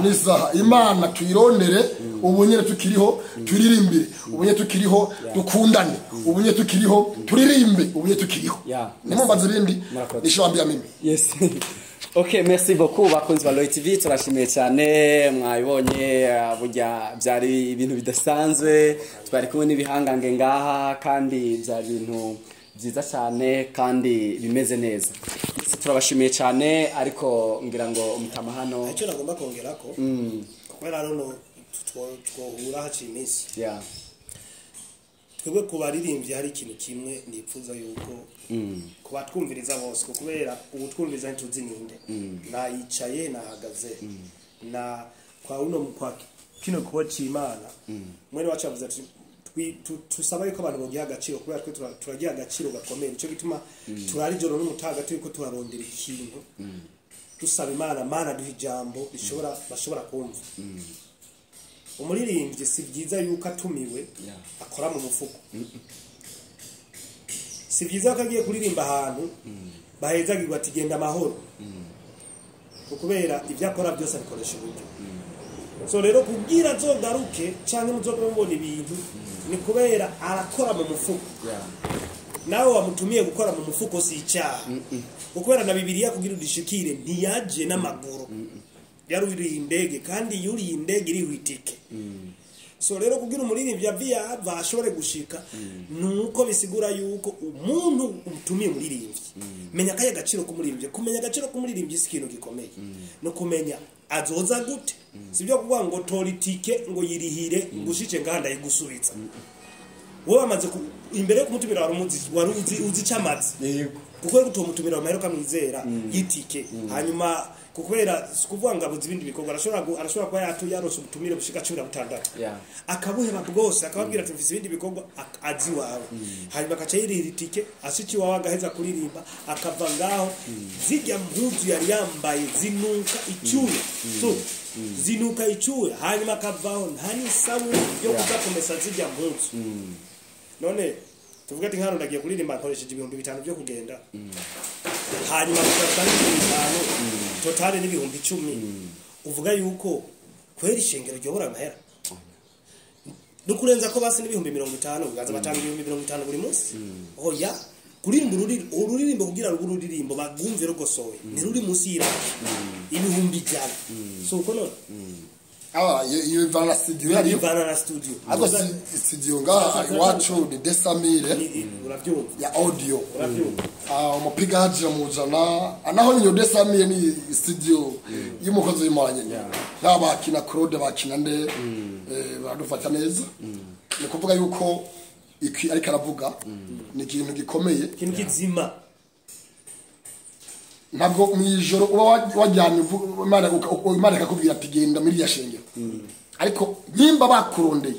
nisaha. Imana tuyirondere ubunyere tukiriho turirimbire, ubunye tukiriho dukundane, ubunye tukiriho turirimbe, ubunye tukiriho. Nimumbaze ibindi nishobambia mimi. Yes. Okay, merci beaucoup bakunzi ba Loyi TV, turashimiye cyane mwabibonye burya byari ibintu bidasanzwe, twari kumwe n'ibihangange ngaha kandi byari ibintu byiza cyane kandi bimeze neza. Turabashimiye cyane ariko ngira ngo umutama hano icyo nagomba kongera ko kubera hano twohura haciye iminsi. Twebwe kubaririmbyi hari ikintu kimwe nipfuza yuko kubatwumviriza bose kubera ubutwumviriza ntituzi ninde. Nayicaye nahagaze na kwa uno kwa kino kuba c'Imana mwene wacu avuze ati tusaba yuko abantu bogiha agaciro kubera twe turagiha agaciro gakomeye. Nico gituma turari joro n'umutaga turiko turarondera ikintu Dusaba Imana, Mana duha ijambo rishobora bashobora kumva. Umuririmbyi si byiza yuko atumiwe akora mu mufuko. Si byiza ko agiye kuririmba ahantu bahezagirwa ati genda amahoro, kubera ibyo akora byose abikoresha uburyo. So rero kubwira azogaruke cyangwa muzobe mubona ibintu ni kubera arakora mu mufuko. Nawe wamutumiye gukora mu mufuko si icyaha, kubera na Bibiliya kugira udishikire ntiyaje n'amaguru, yaruriye indege, kandi yuriye indege iriho itike. So rero kugira umuririmbyi ava ashobore gushika, nuko bisigura yuko umuntu umutumiye umuririmbyi, menya akaye agaciro k'umuririmbyi. Kumenya agaciro k'umuririmbyi si ikintu gikomeye, no kumenya azoza gute. Sibyo kuvuga ngo tora itike ngo yirihire ngo ushike ngaha ndayigusubiza. Wowe wamaze imbere yo kumutumira wari uzi icyamazi, kuko rero utomutumira amahera ukamwizera y'itike, hanyuma kubera kuvuga ngo abuze ibindi bikorwa, arashobora kuba yaronse ubutumire bushika 16, akabuheba bwose, akababwira ati mfise ibindi bikorwa, azi iwawe, hanyuma akaca yirihira itike, ashika iwawe agaheza kuririmba, akava ngaho zirya mpuzu yari yambaye zinuka icyuya, so zinuka icyuya, hanyuma akavaho nta n'isabune yo kuza kumesa zirya mpuzu. None tuvuge ati nkano ndagiye kuririmba nkoresheje 5000 byo kugenda, hanyuma kugaruka 5000, totale ni 10,000. Uvuga yuko kweri ishengero ryobora amahera nukurenza ko basi ni 50,000, ugaza batanga 50,000 buri munsi. Oya, kuririmba ururirimbo kugira ruririmbo bagumve rugosowe ni ruri munsi y'iraki 100,000. So uko none iyo ivana na studio yari ivana na studio, ariko studio ngaha iwacu ni 200,000 urabyumva ya audio, urabyumva. Umupigaji amuzana naho niyo 200,000 ni studio y'umukozi w'Imana nyene. Nk'abakina Claude bakina nde, baradufata neza. Ni kuvuga yuko iki ariko aravuga ni ikintu gikomeye, ikintu kizima. Ntabwo mu ijoro uba wajyanye Imana ikakubwira ati genda muri ya shengero, ariko nimba bakurondeye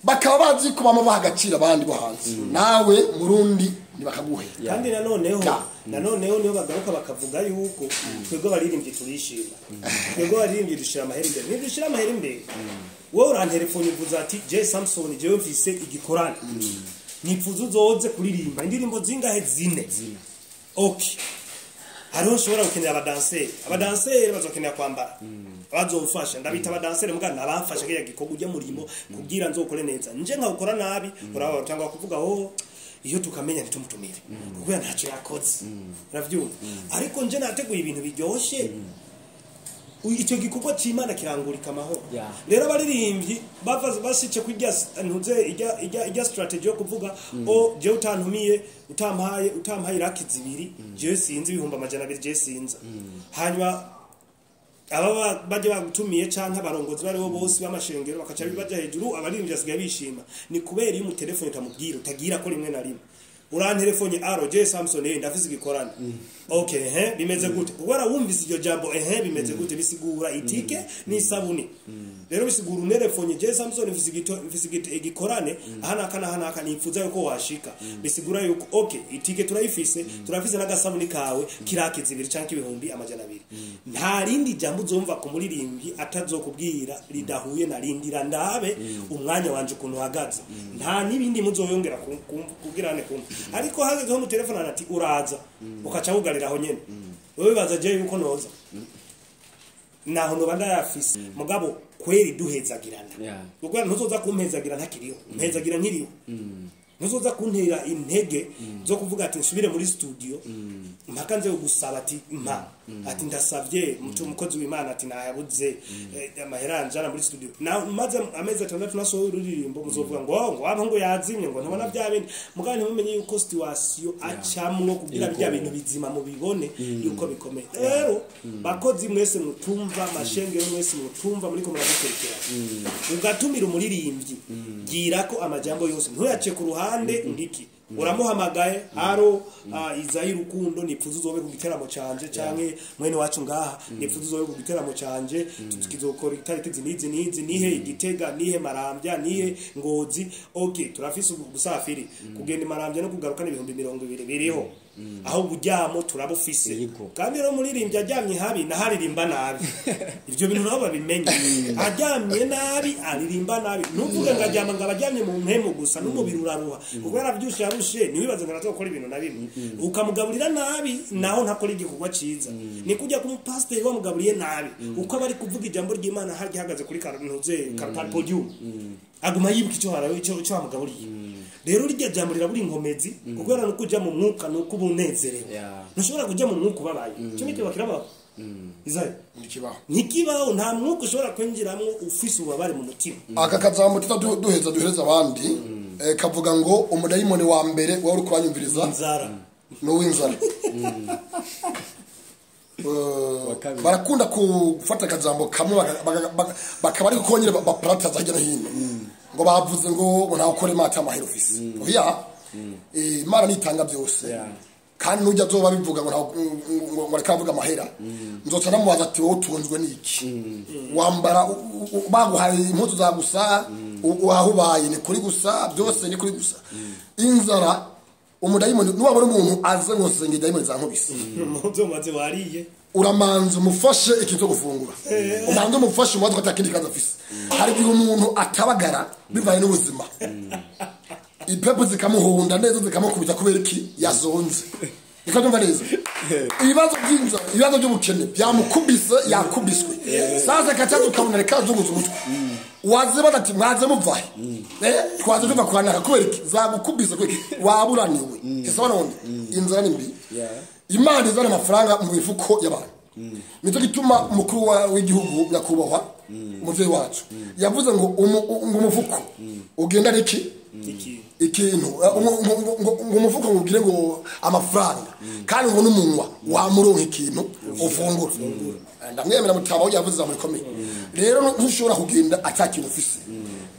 bakaba bazi ko bama baha agaciro abandi bo hanze, nawe murundi ntibakaguhe. Kandi nanoneho niho bagaruka bakavuga yuko twebwe abaririmbyi turishima, twebwe abaririmbyi dushira amahera imbere. Ntidushira amahera imbere, wowe urantelefone uvuze ati je Samson, jewe mfise igikorane, nipfuza uzoze kuririmba indirimbo zingahe? 4. Okay, hariho nshobora gukenera abadanseri, abadanseri bazokenera kwambara, bazomfasha, ndabita abadanseri mugana nabamfasha kiriya gikorwa ujya murimo kugira nzokore neza, nje nkawukora nabi uraba batangwa kuvuga oh iyo tukamenya ntitumutumire kuko ntacyo yakoze, uravyumva. Ariko nje nateguye ibintu biryoshe, icyo gikorwa c'Imana kirangurika amahoro. Rero abaririmbyi bava bashice kurya ntuze ijya strategy yo kuvuga o je utantumiye utampaye iraki 2 je sinzi 200,000 je sinza, hanyuma aba bajya bagutumiye canke abarongozi bariho bose b'amashengero bakaca bibaja hejuru, abaririmbyi basigaye bishima. Ni kubera iyo umutelefone utamubwira utagira ko rimwe na rimwe urantelefone aro je Samson ndafise igikorane, okay bimeze gute, ubara wumvise iryo jambo bimeze gute, bisigura itike n'isabuni. Rero bisigura untelefone je Samson mfise igikorane aha naka na naka nipfuza yuko washika, bisigura yuko okay itike turayifise, turafise n'agasabuni kawe kiraki 2 canke 200,000. Nta rindi jambo uzumva ku muririmbyi atazokubwira ridahuye na rindira ndabe umwanya wanje ukuntu uhagaze, nta nibindi muzoyongera kubwirane kumva. Ariko hagezeho mu telefone ati uraza ukaca wugarira aho nyene, wewe baza je yuko noza naho noba ndayafise, mugabo kweri duhezagirana, kuko ntuzoza kumpezagira ntakiriho, mpezagira nkiriho, ntuzoza kuntera intege zo kuvuga ati nsubire muri studio mpaka nze gusaba ati mpa ati ndasavye umukozi w'Imana ati nayabuze amahera anjana muri studio, na maze amezi 6 nasohoye ururirimbo muzovuga ngo ngo abo ngo yazimye ngo ntubona bya bindi, mugabo ntimumenye yuko situation acamwo kugira bya bintu bizima mubibone yuko bikomeye. Rero bakozi mwese mutumva amashengero mwese mutumva muri ko muradukurikirana, ugatumira umuririmbyi gira ko amajambo yose ntuyace ku ruhande ngiki uramuhamagaye haro Izayi Rukundo nipfuza uzobe ku giteramo canje canke mwene wacu ngaha nipfuza uzobe ku giteramo canje tukizokora itariki nizi nizi nihe Igitega nihe Marambya nihe Ngozi, okay turafise ubusafiri kugenda Marambya no kugaruka ni 20,000 biriho. Aho buryamo turabufise. Kandi rero muririmbyi aryamye habi naharirimba nabi. Ivyo bintu nabo babimenye. Aryamye nabi aririmba nabi. Nuvuga ngo aryama ngo abaryamye mu mpemu gusa n'umubiri uraruha. Kuko yaravyushe yarushe niwibaze ngo aratokora ibintu na bimwe. Ukamugaburira nabi naho ntakora igikorwa ciza. Ni kujya ku mupasiteri wamugaburiye nabi. Uko bari kuvuga ijambo ry'Imana harya hagaze kuri karantuze karapal podium. Aguma yibuka icyo harawe icyo wamugaburiye. Rero rirya jambo rirabura inkomezi kuko era nuko mu mwuka nuko ubunezerewe. Ntushobora kujya mu mwuka ubabaye. Cyo nicyo bakirabaho. Izayo nikibaho. Nikibaho nta mwuka ushobora kwinjiramo ufise ubabare mu mutima. Aka kazambo duheza duhereza abandi kavuga ngo umudayimoni wa mbere wari kuranyumviriza inzara. No w'inzara. Barakunda gufata akajambo kamwe bakaba ariko konyine baprataza hirya no hino. Ngo bavuze ngo nta ukora imata amahera ofisi. Oya Imana nitanga byose. Kandi nujya azoba bivuga ngo ngo reka avuga amahera. Nzoca namubaza ati wowe utunzwe niki? Wambara baguhaye impuzu za gusa aho ubaye ni kuri gusa byose ni kuri gusa. Inzara umudayimoni nuwabona umuntu aze ngo senge dayimoni zankubise. Muzo maze wariye. Uramanza umufashe ikintu gufungura. Umanza umufashe umubaze ko atakindi kazi afise. Hari igihe umuntu atabagara bivaye n'ubuzima. Ipepo zikamuhunda neza zikamukubita kubera iki yazonze. Niko ndumva neza. Ibibazo by'inzara, ibibazo by'ubukene byamukubise yakubiswe. Sasa kataza ukabona reka zunguza umutwe. Waze badati mwaze muvahe. Twaze tuva kwanaka kubera iki zagukubise kubera iki waburaniwe. Ese none inzara ni mbi. Imana izana amafaranga mu mifuko y'abantu. Nicyo gituma umukuru w'igihugu nyakubahwa umuvyeyi wacu yavuze ngo umufuko ugenda iki ikintu ngo umufuko ngugire ngo amafaranga kandi ngo n'umunwa wamuronka ikintu ufungura. Ndamwemera mutaba aho yavuze muri komeye. Rero ntushobora kugenda atakintu ufise.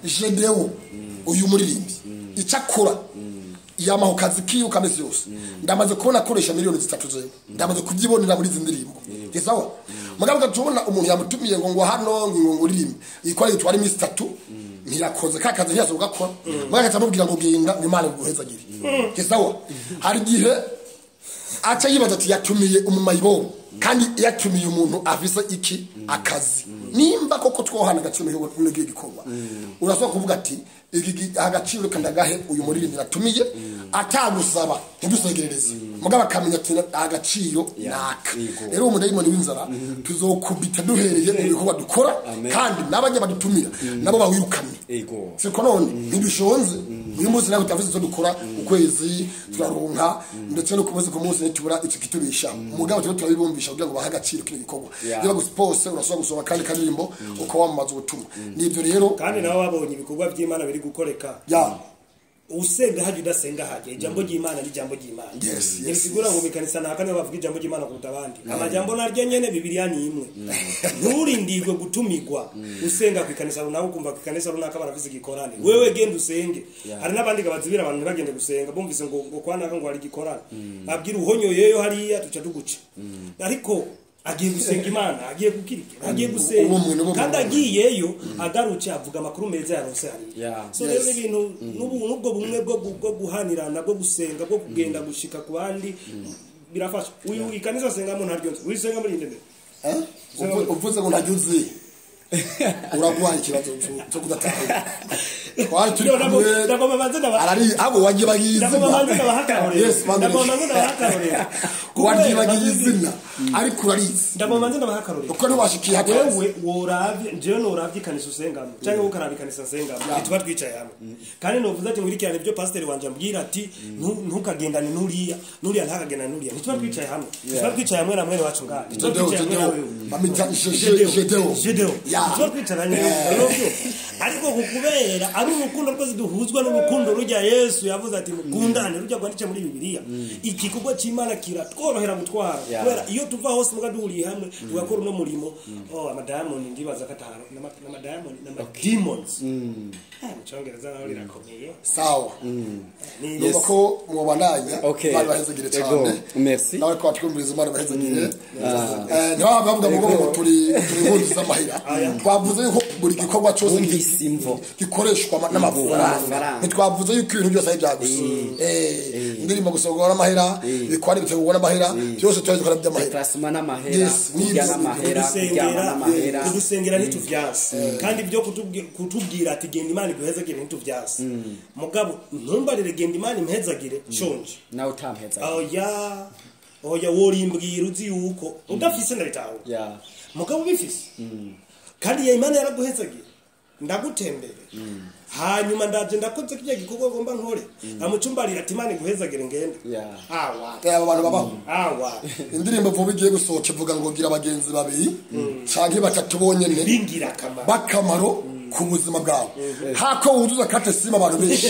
Jedewo uyu muririmbyi icakora yamaho kazi kiyo kameze yose. Ndamaze kubona akoresha miliyoni 3 zewe. Ndamaze kubyibonera muri izi ndirimbo. Sawa? Mugabo tubona umuntu yamutumiye ngo hano ngo nguririmbe. Ikora yitwara imisi 3 ntiyakoze kakazi ntiyazo gakora. Mugabo atamubwira ngo genda Imana iguhezagire. Sawa? Hari igihe aca yibaza ati yatumiye umumayibo kandi yatumiye umuntu afise iki akazi. Nimba koko twohana agaciro n'iki gikorwa. Urasaba kuvuga ati iki agaciro kandagahe uyu muririmbyi natumiye atagusaba ntidusegerereze. Mugabo akamenya ati agaciro naka. Rero umudayimoni w'inzara tuzokubita duhereye mu bikorwa dukora kandi n'abajya badutumira nabo bawirukane. Siko none ntidushonze uyu munsi nawe utavuze icyo dukora ukwezi turaronka ndetse no ku munsi nitubura ikitubisha. Mugabo turi turabibumvisha kugira ngo bahe agaciro kino gikorwa. Niba gusipose urasaba gusoma kandi karirimbo uko wamamaza ubutumwa. Nibyo rero kandi nabo babonye ibikorwa by'Imana biri gukoreka. Usenga haje udasenga haje ijambo ry'Imana ni ijambo ry'Imana. Nisigura ngo mikanisa naka niyo bavuga ijambo ry'Imana kuruta abandi. Amajambo naryo nyene Bibiliya ni imwe. Nturindirwe gutumigwa usenga ku ikanisa runaka ukumva ku ikanisa runaka baravuze igikorane. Wewe genda usenge. Hari n'abandi gabazibira abantu ntibagende gusenga bumvise ngo kwanaka ngo hari igikorane. Abwira uhonyoyeyo hariya tuca tuguca. Ariko agiye gusenga Imana, agiye gukirikira, agiye gusenga. Kandi agiyeyo agaruke avuga amakuru meza yaronse hariya. So rero ibintu n'ubwo bumwe bwo guhanirana bwo gusenga bwo kugenda gushika ku bandi birafasha. Uyu ikanisa asengamo ntaryo nzi. Uyisenga muri indembe. Uvuze ngo ntaryo uzi. Uragwaye ikibazo cyo kudatahura. Twari turi kumwe. Ndagomba banze arari abo wagiye bagiye. Ndagomba banze ndabahakarorera. Ndagomba banze ndabahakarorera. Wagiye bagiye izina ariko urarizi. Ndagomba banze ndabahakarorera. Uko ntiwashikiye hatazi. Wewe woravye njewe noravye ikanisa usengamo cyangwa ukaraba ikanisa nsengamo tuba twicaye hamwe. Kandi novuze ati nkurikirane ibyo pastor wanje ambwira ati ntukagendane nuriya nuriya ntakagendane nuriya. Ntituba twicaye hamwe. Tuba twicaye hamwe na mwene wacu ngaha. Tuba twicaye hamwe na wewe. Bamita Jedeo. Jedeo. Tuba twicaranye n'ubyo. Ariko kukubera ari urukundo rwose duhuzwa n'urukundo rujya Yesu yavuze ati mukundane rujya rwandice muri Bibiliya. Igikorwa cy'Imana kiratworohera gutwara kubera iyo tuva hose mugaduhuriye hamwe tugakora uno murimo. Oh amadayimoni ndibaza kataharo n'amadayimoni n'amademons. Mu cyongereza naho rirakomeye. Sawa. Numva ko mubandanya bari bahezagire cyane. Merci. Nawe ko atwumviriza Imana bahezagire. Ntibavuga ngo turi impunzi z'amahera. Twavuze yuko Buri gikorwa cyose Bumvise imvo. gikoreshwa n'amafaranga. Amafaranga. Ntitwavuze yuko ibintu byose ari ibya gusa. Indirimbo gusohora n'amahera, ibikwari bitegurwa n'amahera, byose turabikora by'amahera. Déplacement n'amahera, Yes, kurya n'ibyo. n'amahera, kuryama n'amahera. Kudusengera ntituvyanse, kandi ibyo kutubwira ati genda Imana iguhezagire ntituvyanse. Mugabo ntumbarire genda Imana impezagire nshonje. Nawe utampeza. Oya, oya, worimbwira uzi yuko udafise, ndabitahura. Mugabo ubifise kandi ya Imana yaraguhezagiye, ndagutembere, hanyuma ndaje ndakoze kirya gikorwa ngomba nkore, amucumbarira ati Imana iguhezagire ngende. Awa. Abo bantu babaho. Awa. Indirimbo vuba igiye gusohoka ivuga ngo gira abagenzi babiri canke batatu bonyene b'ingirakamaro bakamaro ku buzima bwawe, hako wuzuza carte SIM abantu benshi,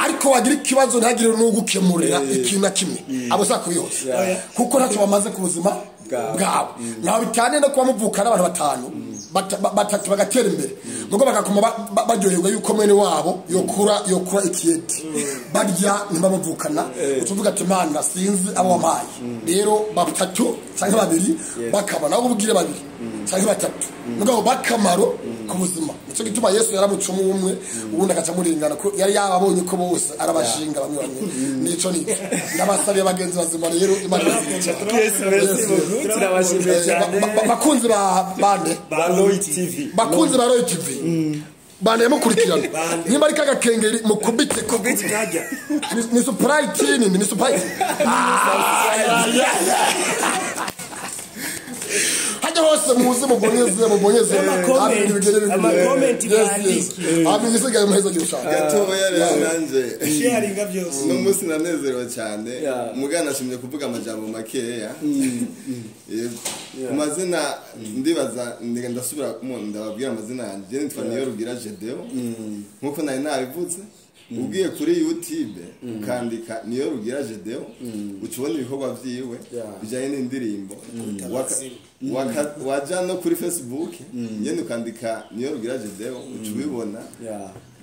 ariko wagira ikibazo ntagire n'ugukemurira ikintu na kimwe. Abo sakubihose kuko ntacyo bamaze ku buzima Bwawe. bwawe. Ntaho bitaniye no kuba muvukana abantu batanu, batatu bagatera imbere, nuko bagakoma baryoherwa yuko mwene wabo yokura ikiyedi barya ntibamuvukana. Utuvuga ati Mana, sinzi abo wampaye. Rero batatu cyangwa babiri bakaba nabo ubwire babiri cyangwa batatu, mugabo bakamaro ku buzima. Nicyo gituma Yesu yaramutse umwe, ubundi agaca amurengana, ko yari yababonye ko bose arabashinga bamwe bamwe. Nico ndabasabiye abagenzi bazima. Rero Imana ibashyigikire. Yes, merci beaucoup, turabashimiye cyane. Bakunzi ba bande? Ba Roy TV. Bakunzi ba Roy TV, bande mukurikirana. Bande. Nimba ari kagakengeri mukubite. Kajya. Ni surprise nini, ni surprise hajya hose muze mubonyeze mubonyeze. Ama-comment, ama-comment bandike. Hafi igisigaye muheza girushaka. Gatoya rero nanje Sharinga byose. uno munsi nanezerewe cyane. Mugana nashimye kuvuga amajambo makeya. Yego. Ku mazina ndibaza ndasubira ndababwira amazina yanjye. Nitwa Niyo Rugira Gedeo, nkuko nari nabivuze. Ugiye kuri YouTube ukandika Niyo Rugira Gedeo, uca ubona ibikorwa vyiwe bijanye n'indirimbo. Waja no kuri Facebook nyene ukandika Niyo Rugira Gedeo, uca ubibona.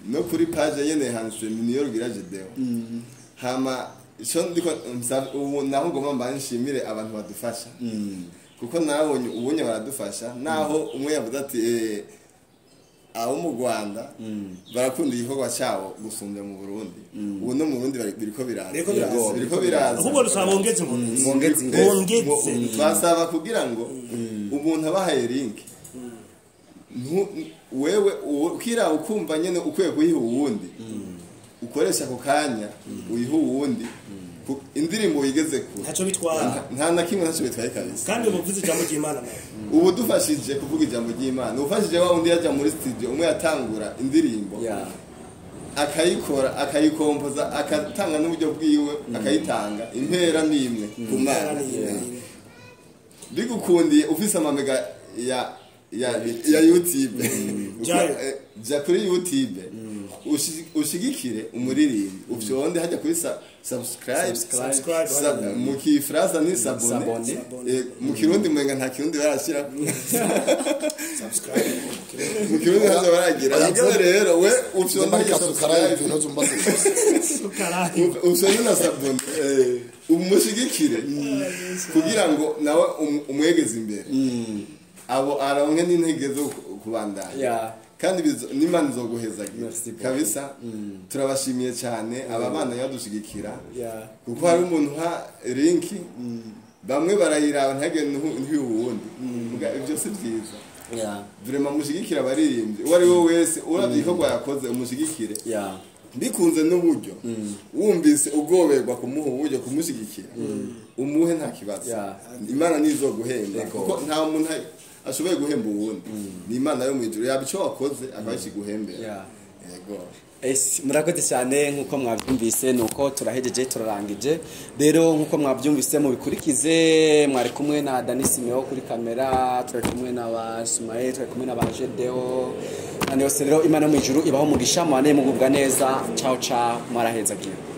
No kuri page nyene handitse Niyo Rugira Gedeo. Hama ico ndiko ubu naho ngomba mba nshimire abantu badufasha, kuko nabonye ubunye baradufasha, naho umwe yavuze ati abo mu Rwanda barakunda igikorwa cyabo gusumbya mu Burundi. Ubu no mu Burundi biriko biraza. Biriko biraza. Biriko biraza. Ahubwo rusaba bongeze inkomezi. Bongeze inkomezi. Bongeze. Twasaba kugira ngo umuntu abahaye link, wewe ukira ukumva nyene ukwiye kuyiha uwundi, ukoresha ako kanya uyiha uwundi. Indirimbo wigeze kure. Ntacyo bitwara. Nta na kimwe, ntacyo bitwaye kabisa. Kandi ubu uvuze ijambo ry'Imana nawe. Ubu dufashije kuvuga ijambo ry'Imana, ufashije wa wundi yajya muri studio, umwe yatangura indirimbo akayikora, akayikompoza, akatanga n'uburyo bwiwe, akayitanga, impera ni imwe ku Mana. Bigukundiye ufise amamega ya YouTube, Jayo. Ja kuri YouTube ushigikire umuririmbyi, ufyonde hajya kuri subscribe. Subscribe. Mu kifaransa ni s'abonner. S'abonner. Mu Kirundi mwenga nta Kirundi barashira. Subscribe. Mu Kirundi ntabyo baragira. Mugabo rero we ufyonde Nimba ari hajya kasukara subscribe, ibintu zumbaze. Ufyonde na s'abonner, umushigikire kugira ngo nawe umwegeze imbere, abo aronke n'intege zo kubandanya. Kandi n'Imana izoguhezagira. Merci beaucoup. Kabisa turabashimiye cyane aba bana yadushigikira, kuko hari umuntu uha link, bamwe barayiraba ntihagire ntiwundi. Muga ibyo si byiza. Vraiment mushigikira abaririmbyi, uwo ari we wese uravye igikorwa yakoze umushigikire. Bikunze n'uburyo wumvise ugoberwa kumuha uburyo kumushyigikira, umuhe, nta kibazo. Imana nizoguhemba, kuko nta muntu ashoboye guhemba uwundi, ni Imana yo mu ijuru. Yaba icyo wakoze akaba yakiguhembera. Yego. Esi, murakoze cyane. Nk'uko mwabyumvise, nuko turahejeje, turarangije. Rero nk'uko mwabyumvise mubikurikize. Mwari kumwe na Dani Simeo kuri kamera, twari kumwe na ba Sumaye, twari kumwe na ba Jedeo na yose. Rero Imana yo mu ijuru ibaho umugisha, mubane mugubwa neza. Ciao ciao, mwarahezagiwe.